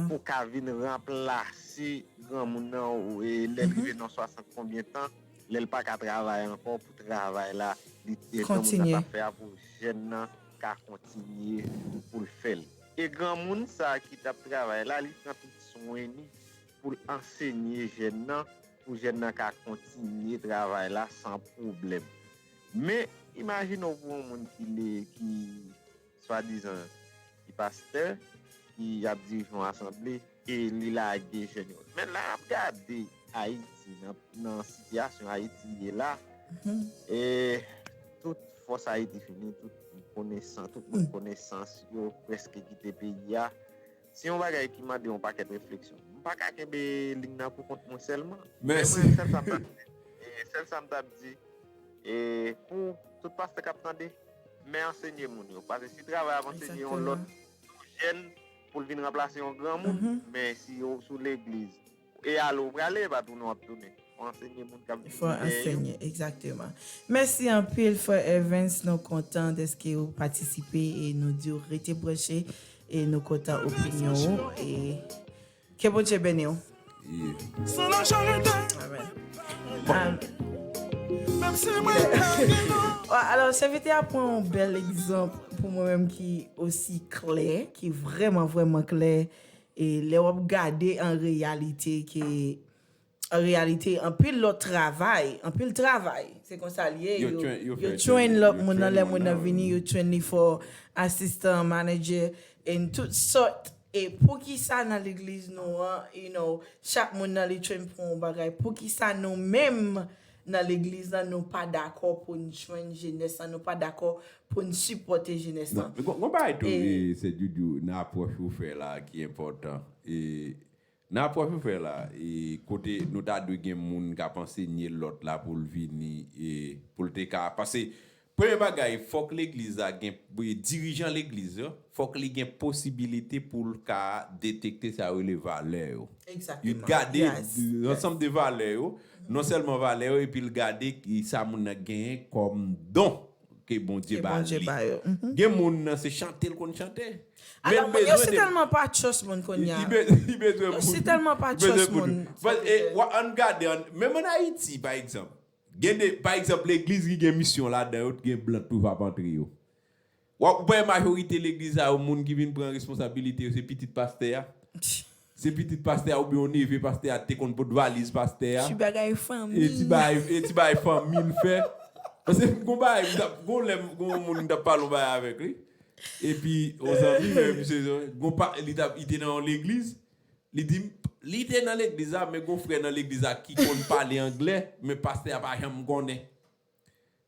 pou ka vin ranplase granmoun nan, ou, e lè l rive nan swasant konbyen tan, lè l pa ka travay ankò, pou travay la, li, e granmoun nan t ap fè a, pou jèn nan ka kontinye pou l fè l. E granmoun sa a ki t ap travay la, li pran tout swen li pou l ansenye jèn nan, pou jèn nan ka kontinye travay la san pwoblèm. Men, imajine w pou yon moun ki le, ki swadizan ki pastè, ki ap dirije yon asanble, e li lage jèn yo. Men la n ap gade Ayiti, nan, nan sitiyasyon Ayiti ye la, e tout fòs Ayiti fini, tout konesan-, tout moun konesans yo prèske kite peyi a. Se yon bagay ki mande yon pakèt refleksyon. M pa ka kenbe liy nan pou kont mwen sèlman. Men mwen, sèl sa m t ap di, e sèl sa m t ap di, e pou tout pastè k ap tande, men ansenye moun yo. Paske si travay ap ansenye yon lòt, yon jèn, pou l vin ranplase yon granmoun, men si yo sou legliz, e ale w prale, e pa tounen w ap tounen. Fò ansenye moun k ap vini dèyè yo. Fò ansenye, egzakteman. Mèsi anpil, frè Evans. Nou kontan dèske ou patisipe e nou di w rete branche e nou kontan opinyon ou. E ke Bondye beni w. Amèn. Bon. Amèn. Alò, sèvitè a pran yon bèl egzanp pou mwen menm ki osi klè, ki vrèman, vrèman klè. E lè w ap gade an reyalite ke, an reyalite, anpil lòt travay, anpil travay, se konsa l ye, yo, yo train lòt moun nan, lè moun nan vini, yo train li for asistan, manager, and tout sòt. E poukisa nan legliz nou an, you know, chak moun nan li train pou yon bagay, poukisa nou menm nan legliz lan, nou pa dakò pou n train jenès lan, nou pa dakò pou n sipòte jenès lan? Gon bagay tou, e, sè Djoudjou, nan apwòch ou fè la ki enpòtan. E, nan apwòch ou fè la, e, kote nou ta dwe gen moun k ap ansenye lòt la pou l vini, e, pou l te ka, paske premye bagay, fòk legliz la gen, dirijan legliz yo, fòk li gen posibilite pou l ka detekte sa yo rele valè yo. Li gade ansanm de valè yo, non sèlman valè yo, epi l gade ki sa moun nan genyen kòm don ke Bondye ba li. Gen moun nan se chante l konn chante. Alò, moun yo si tèlman pa trust moun kounye a. Yo si tèlman pa trust moun. Ann gade, menm ann Ayiti, pa egzanp, Gen de, pa egzanp, legliz ki gen misyon ladan yo, gen blan toujou ap antre yo. W ap wè majorite legliz sa yo, moun ki vin pran responsabilite yo, se pitit pastè a. Se pitit pastè a oubyen yon neve pastè a te konn pot valiz pastè a. Ti bagay fanmi. E ti bagay, e ti bagay fanmi l fè. Paske gon bagay, m t ap, gon lè, gon moun m t ap pale yon bagay avèk li. Epi, yon zanmi, men misye, gon pa, li t ap, li te nan yon legliz. Li di m, li te nan legliz la, men gon frè nan legliz la ki konn pale anglè, men pastè a pa janm konnen.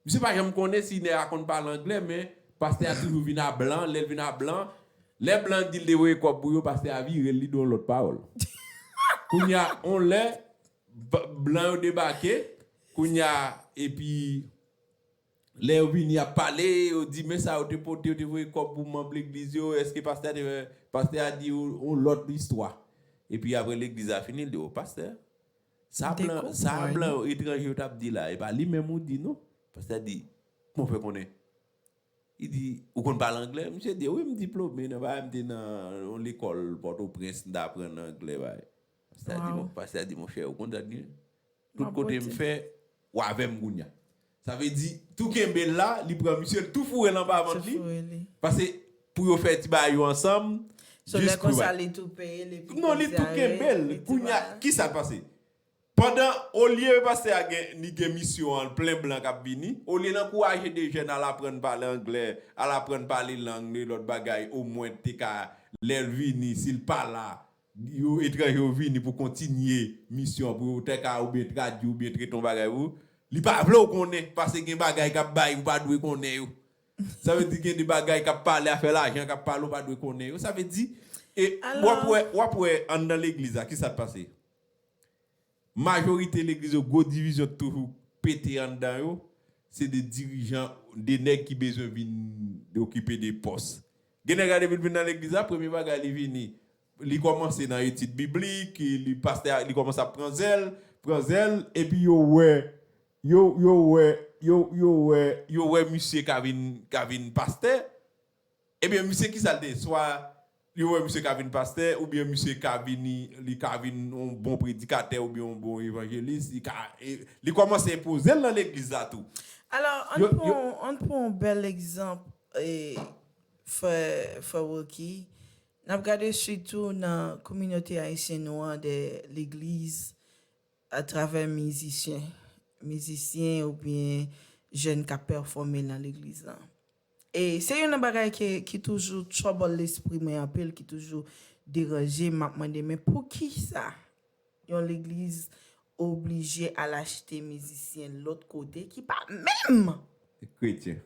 Misye pa janm konnen si nèg la konn pale anglè, men pastè a toujou vin a blan, lè l vin a blan, lè blan di l te voye kòb pou yo, pastè a vire l, li di yon lòt pawòl. Kounye a, on lè, b-, blan yo debake, kounye a, epi lè yo vini ap pale, yo di, men sa yo te pote, yo te voye kòb pou manm legliz yo, èske pastè a te fè, pastè a di yon, yon lòt istwa. Epi apre legliz la fini, l di, o pastè, sa blan, sa blan yo, etranje yo t ap di la, e pa li menm ou di non. Pastè a di, kòman w fè konnen? Li di, ou konn pale anglè? Misye di, wi, m diplome nan bagay, m te nan yon lekòl Pòtoprens, m t aprann anglè, bagay. Pastè a di, pastè a di, monchè, ou konn sa k gen? Tout kote m fè, w avè m kounye a. Sa vle di, tou kenbe l la, li pran misye, l tou foure l anba vant li. Paske pou yo fè ti bagay yo ansanm, jis pou li tou peye l epi non, li tou kenbe l. Kounye a, kisa k pase? Pandan, olye pastè a gen, li gen misyon an, plen blan k ap vini, olye l ankouraje de jèn al aprann pale anglè, al aprann pale lang, de lòt bagay, omwen te ka, lè l vini, si l pa la, yo etranje yo vini pou kontinye misyon, pou yo te ka oubyen tradui oubyen trete yon bagay pou ou, li pa vle w konnen, paske gen bagay k ap bay ou pa dwe konnen yo. Sa vle di gen de bagay k ap pale, afè lajan k ap pale, ou pa dwe konnen yo. Sa vle di, e w ap wè, w ap wè anndan legliz la, kisa k pase? Majorite legliz yo, gwo divizyon toujou pete anndan yo, se de dirijan, de nèg ki bezwen vin okipe de pòs. Gen nèg la depi l vin nan legliz la, premye bagay li vini, li kòmanse nan etid biblik, li pastè a, li kòmanse ap pran zèl, pran zèl, epi yo wè, yo, yo wè, yo, yo wè, yo wè misye ka vin, ka vin pastè, Ebyen, misye, kisa l te ye? Swa yo wè misye ka vin pastè, oubyen misye ka vini, li ka vin yon bon predikatè, oubyen yon bon evanjelis, li ka, e, li kòmanse enpoze l nan legliz la tou. Alò, ann pran, ann pran yon bèl egzanp, e, frè, frè Rocky. N ap gade sitou nan kominote ayisyen nou an de legliz, atravè mizisyen, mizisyen oubyen jèn k ap pèfòme nan legliz lan. E se youn nan bagay ki, ki toujou trouble lespri mwen anpil, ki toujou deranje m, m ap mande, men poukisa yon legliz oblije al achte mizisyen lòt kote ki pa menm kretyen?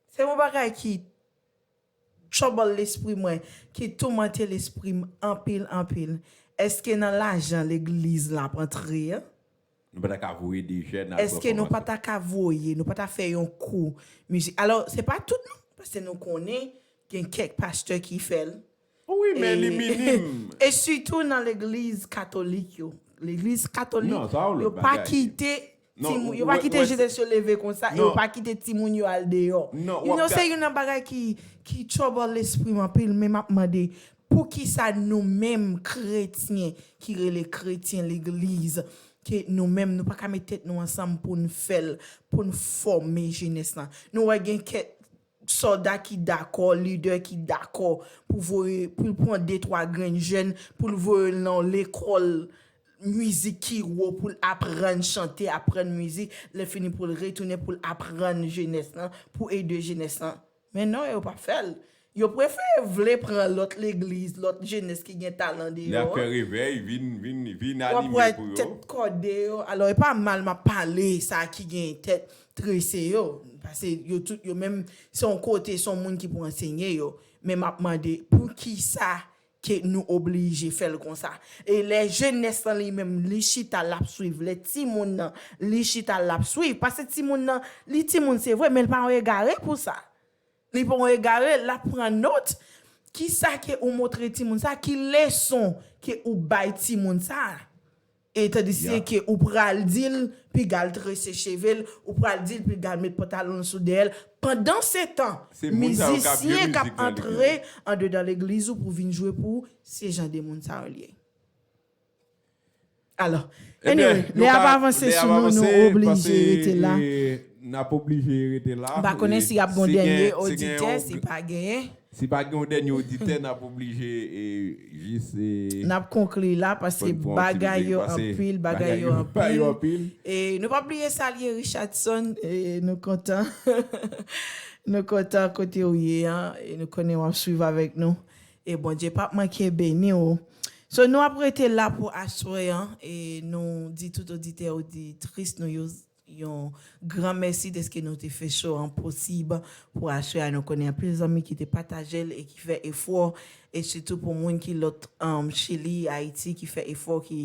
Se yon bagay ki trouble lespri mwen, ki toumante lespri m anpil, anpil. Èske nan lajan legliz la ap antre a? Nou pa ta ka voye de jèn al pran fòmasyon? Èske nou pa ta ka voye, nou pa ta fè yon kou mizik? Alò, se pa tout non, paske nou konnen gen kèk pastè ki fè l. Wi, men li minim. E sitou nan legliz katolik yo. Legliz katolik, yo pa kite timoun, yo pa kite jenès yo leve konsa, e yo pa kite timoun yo al deyò. You know, se youn nan bagay ki, ki trouble lespri m anpil, men m ap mande, poukisa nou menm kretyen, ki rele kretyen legliz, ke nou menm, nou pa ka met tèt nou ansanm pou n fè l, pou n fòme jenès lan? Nou wè gen kèk sòlda ki dakò, lidè ki dakò pou voye, pou l pran de twa grenn jèn, pou l voye l nan lekòl mizik ki wo, pou l aprann chante, aprann mizik, lè fini pou l retounen pou l aprann jenès lan, pou ede jenès lan. Men non, yo p ap fè l. Yo prefere vle pran lòt legliz, lòt jenès ki gen talan deyò an. L ap fè revèy, vin, vin, vin anime pou yo. W ap wè tèt kòde yo. Alò, e pa mal m ap pale sa ki gen tèt trese yo. Paske yo tout, yo menm, se yon kote, se yon moun ki pou ansenye yo. Men m ap mande, poukisa ke nou oblije fè l konsa? E lè jenès lan li menm, li chita, l ap swiv. Lè timoun nan, li chita, l ap swiv. Paske timoun nan, li timoun, se vre, men l pa yon egare pou sa. Li pa yon egare, l ap pran nòt. Kisa ke ou montre timoun sa? Ki leson ke ou bay timoun sa? E tandis ke ou pral di l, piga l trese cheve l, ou pral di l, piga l met pantalon l sou dèyè l. Pandansetan, mizisyen k ap antre andedan legliz ou pou vin jwe pou ou, se jan de moun sa yo l ye. Alò, anyway, lè ap avanse sou nou, nou oblije rete la. N ap oblije rete la. M pa konnen si y ap gen yon dènye oditè, si pa genyen. Si pa gen yon dènye oditè, n ap oblije jis. N ap konkli la, paske bagay yo anpil, bagay yo anpil. E nou pa bliye salye Richardson, e nou kontan. Nou kontan kote w ye an, e nou konnen w ap swiv avèk nou. E Bondye p ap manke beni w. So, nou ap rete la pou aswè an, e nou di tout oditè, oditris nou yo, yon gran mèsi dèske nou te fè show an posib pou aswè a. Nou konnen anpil zanmi ki te pataje l e ki fè efò, e sitou pou moun ki lòt, um, Chili, Ayiti, ki fè efò, ki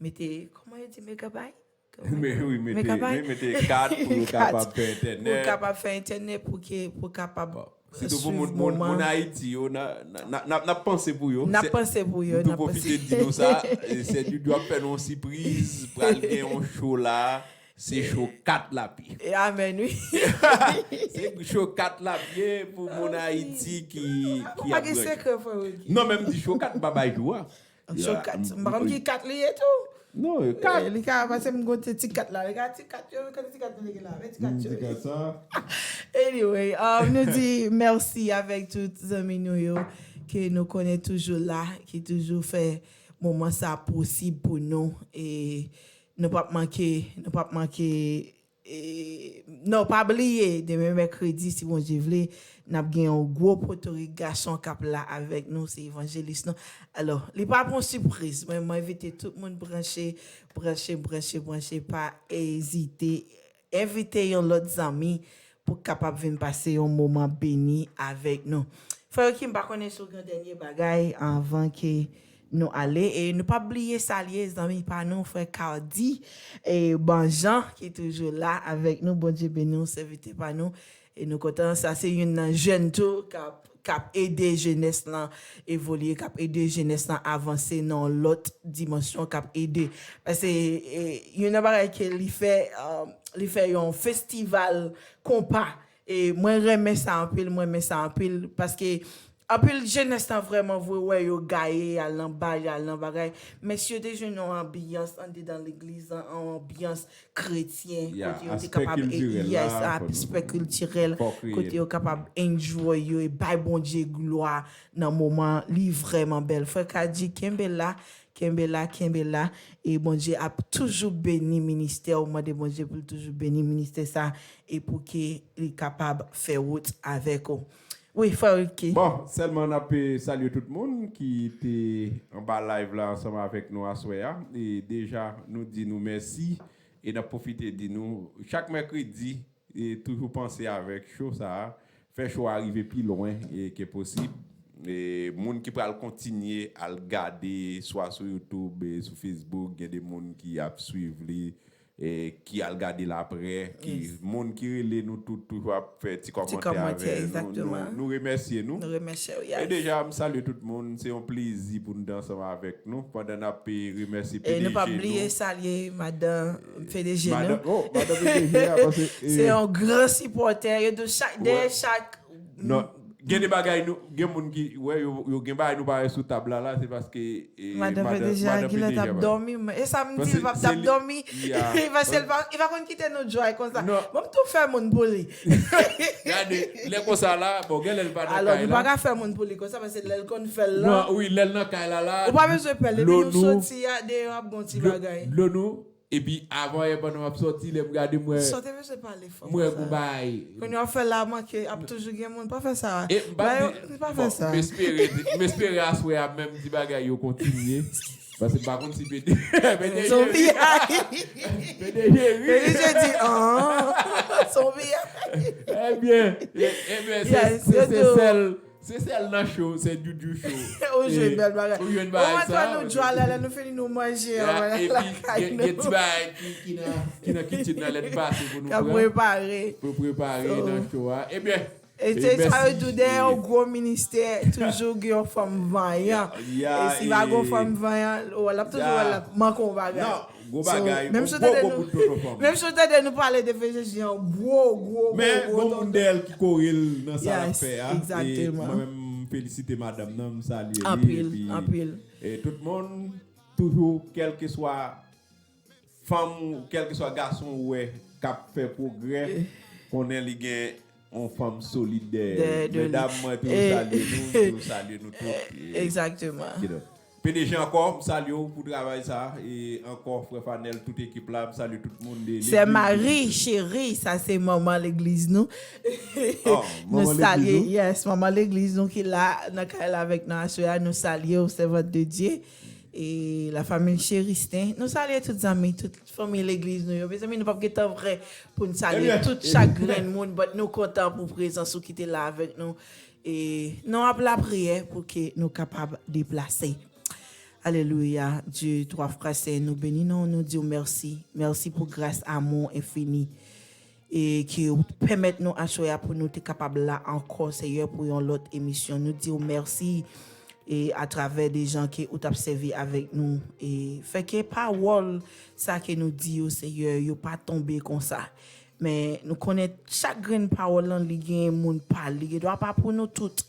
mete, kòman yo di, megabay? Men wi, mete, mete kat pou yo kapab fè entènèt. Pou kapab fè entènèt, pou ke, pou kapab Sitou pou moun, moun, moun Ayiti yo, n ap panse pou yo. N ap panse pou yo. Nou tou pwofite di nou sa, Sè Doudou ap fè nou yon sipriz, pral gen yon show la, se show kat lapye. Amèn, wi. Se show kat lapye pou moun Ayiti ki, ki ap branche. Non, men m di show kat, m pa bay jou a. Show kat. M pa konn ki kat li ye tou. Non, kat. Li ka pase m gon ti kat la. Li ka ti kat yo, li ka ti kat yo, li ka ti kat yo. Men ti kat yo. Ti kat sa. Anyway, um, nou di mèsi avèk tout zanmi nou yo ke nou konnen toujou la, ki toujou fè moman sa posib pou nou. E nou p ap manke, nou p ap manke E, non, pa bliye, demen mèkredi, si Bondye vle, n ap gen yon gwo potorik gason k ap la avèk nou, se evanjelis nou. Alò, li pa pou yon sipriz. Mwen, mwen envite tout moun branche, branche, branche, branche, pa ezite. Envite yon lòt zanmi pou kapab vin pase yon moman beni avèk nou. Frè Ricky, m pa konnen si w gen dènye bagay anvan ke nou ale. E nou pa bliye salye zanmi pa nou, frè Cardi, e Banjan, ki toujou la avèk nou. Bondye beni w, sèvitè pa nou. E nou kontan, sa se youn nan jèn tou k ap, k ap ede jenès lan evolye, k ap ede jenès lan avanse nan yon lòt dimansyon, k ap ede. Paske, e, youn nan bagay ke li fè, um, li fè yon festival konpa. E mwen renmen sa anpil, mwen renmen sa anpil, paske anpil jenès lan vrèman vre wè yo gaye, y al nan bal, y al nan bagay. Men si yo te jwenn yon anbiyans andedan legliz lan, yon anbiyans kretyen, kote yo te kapab, yes, aspè kiltirèl, kote yo kapab enjoy yo e bay Bondye glwa nan moman, li vrèman bèl. Frè Cardi, kenbe la, kenbe la, kenbe la. E Bondye ap toujou beni ministè w. Mande Bondye pou l toujou beni ministè sa e pou ke li kapab fè wout avèk ou. Wi, frè Ricky. Bon, sèlman n ap, eh, salye tout moun ki te anba live la ansanm avèk nou aswè a. E deja, nou di nou mèsi. E n ap pwofite di nou, chak mèkredi, e toujou panse avèk show sa a. Fè show a rive pi lwen, e, ke posib. E moun ki pral kontinye al gade, swa sou YouTube, e sou Facebook, gen de moun ki ap swiv li, e ki al gade l aprè, ki, moun ki rele nou tout, toujou ap fè ti kòmantè avè nou. Nou, nou remèsye nou. E deja, m salye tout moun. Se yon plezi pou nou te ansanm avèk nou pandan n ap, e, remèsye P D G nou. E nou pa bliye salye madan P D G nou. Madan, oh, madan P D G a, paske, se yon gran sipòtè. Yo di chak, dèyè chak. Non, gen de bagay nou, gen moun ki, wè, yo, yo gen bagay nou pa wè sou tab la, la, se paske, e, madan P D G a, kilè t ap dòmi, e sa m di, li p ap t ap dòmi. Paske li pa, li pa konn kite nou dry konsa. Bon, m tou fè moun pou li. Gade, lè konsa la, bon, gen lè l pa nan kay la. Alò, nou pa ka fè moun pou li konsa, paske lè l konn fè l la. Non, wi, lè l nan kay la, la. Ou pa bezwen pè l, depi nou soti a, deyò ap gon ti bagay. Dlo nou, epi avan yè pandan m ap soti, lè m gade, m wè, m wè gon bagay. Kounye a w fè la manke, ap toujou gen moun, pa fè sa. E m pa di, bon, m espere, m espere aswè a menm ti bagay yo kontinye. Paske m pa konn si P D G, P D G ri. P D G di, an, son piyay. Ebyen, e, ebyen, se, se, se sèl, se sèl nan show, se Doudou show. Ou jwenn bèl bagay. Ou jwenn bagay sa. Ou wè nou jwa la, lè nou fini nou manje, epi gen, gen ti bagay ki, ki nan, ki nan kitchen nan, lè n pase pou nou pran. K ap prepare. Pou prepare nan show a. Ebyen, E se sa yo di w, dèyè yon gwo ministè, toujou gen yon fanm vanyan. E si pa gen yon fanm vanyan, w ap toujou wè l ap manke yon bagay. Non, gwo bagay, gwo, gwo bout tonton fanm. Menm si w tande nou pale de P D G an, gwo, gwo, gwo, gwo tonton. Men, gon moun dèyè l ki kore l nan sa l ap fè a. E mwen menm, m felisite madanm nan, m salye li, epi, e tout moun, toujou, kèlkeswa fanm ou, kèlkeswa gason ou wè k ap fè pwogrè, konnen li gen yon fanm solid dèyè l. Medam, mwen tou, yo salye nou, yo salye nou tout. Egzakteman. P D G ankò, m salye w pou travay sa. E ankò, frè Fanel, tout ekip la, m salye tout moun de legliz. Sè Mari, cheri, sa se manman legliz nou. Nou salye, yes, manman legliz nou ki la nan kay la avèk nou aswè a. Nou salye w, sèvant de Dye. E la famille Chéristin. Nou salye tout zanmi, tout fanmi legliz nou yo. Mezanmi, nou p ap gen tan vrè pou n salye tout chak grenn moun, but nou kontan pou prezans ou ki te la avèk nou. E nou ap lapriyè pou ke nou kapab deplase. Alelouya. Dye twa fwa sen, nou beni non, nou di w mèsi. Mèsi pou gras, amou enfini. E ke w pèmèt nou aswè a pou nou te kapab la ankò, Seyè, pou yon lòt emisyon. Nou di w mèsi e atravè de jan ke ou t ap sèvi avèk nou. E fè ke pawòl sa ke nou di yo, Seyè, yo pa tonbe konsa. Men nou konnen chak grenn pawòl lan, li gen moun pa l, li gen dwa pa pou nou tout.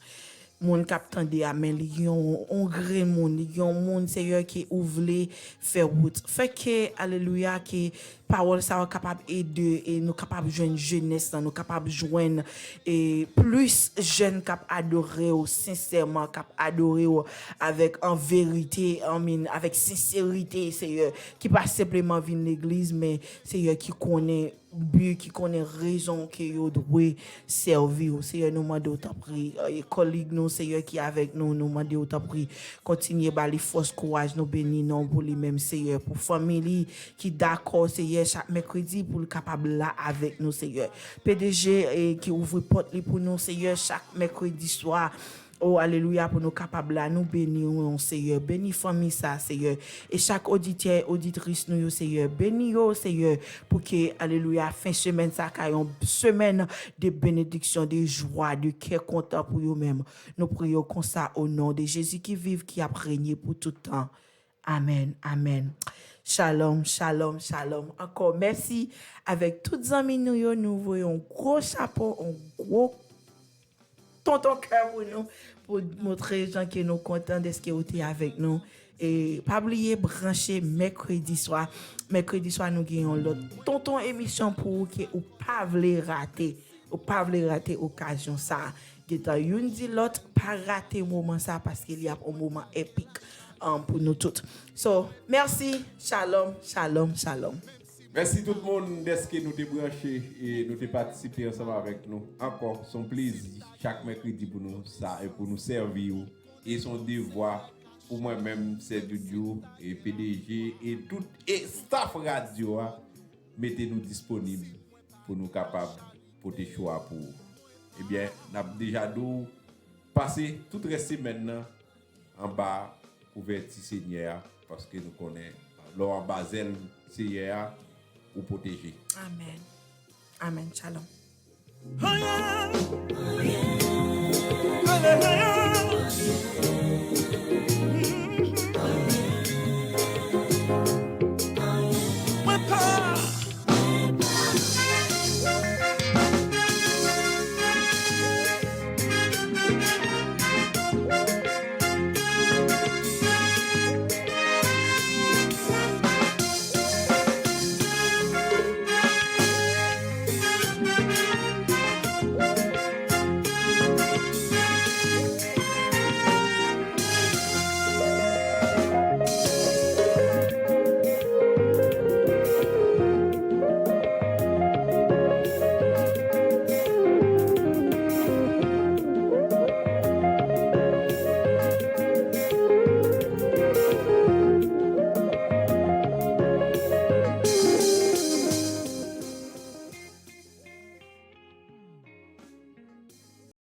Moun k ap tande a, men li gen yon, yon grenn moun, li gen yon moun, Seyè, ke ou vle fè wout. Fè ke, alelouya, ke pawòl sa yo kapab ede e nou kapab jwenn jenès lan, nou kapab jwenn e plis jèn k ap adore w sensèman, k ap adore w avèk an verite, I mean, avèk senserite, Seyè, ki pa senpleman vin legliz, men, Seyè, ki konnen bi, ki konnen rezon ke yo dwe sèvi w. Seyè, nou mande w tanpri, e kolig nou, Seyè, ki avèk nou, nou mande w tanpri, kontinye ba li fòs, kouraj, nou beni non w pou li menm, Seyè, pou fanmi li ki dakò, Seyè, chak mèkredi pou l kapab la avèk nou, Seyè. P D G, e, ki ouvri pòt li pou nou, Seyè, chak mèkredi swa. O, alelouya, pou nou kapab la, nou beni w, Seyè. Beni fanmi sa, Seyè. E chak oditè, oditris nou yo, Seyè. Beni yo, Seyè, pou ke, alelouya, fen semèn sa ka yon semèn de benediksyon, de jwa, de kè kontan pou yo menm. Nou priye w konsa, o non de Jezi ki viv, ki ap renye pou tout tan. Amèn, amèn. Shalom, shalom, shalom. Ankò, mèsi avèk tout zanmi nou yo. Nou voye yon gwo chapo, yon gwo tonton kè pou nou, pou montre jan ke nou kontan dèske ou te avèk nou. E pa bliye branche mèkredi swa. Mèkredi swa, nou gen yon lòt tonton emisyon pou ou ke ou pa vle rate. Ou pa vle rate okazyon sa. Gentan youn di lòt, pa rate moman sa paske li ap yon moman epik, um, pou nou tout. So, mèsi. Shalom, shalom, shalom. Mèsi tout moun dèske nou te branche e nou te patisipe ansanm avèk nou. Ankò, se yon plezi chak mèkredi pou nou sa e pou nou sèvi w. E se yon devwa pou mwen menm, Sè Djoudjou, e P D G, e tout e staff radyo a, mete nou disponib pou nou kapab pote show a pou ou. Ebyen, n ap deja di w, pase tout rès semèn nan anba kouvèti Senyè a, paske nou konnen, lè w anba zèl Senyè a, ou pwoteje. Amèn. Amèn. Shalom.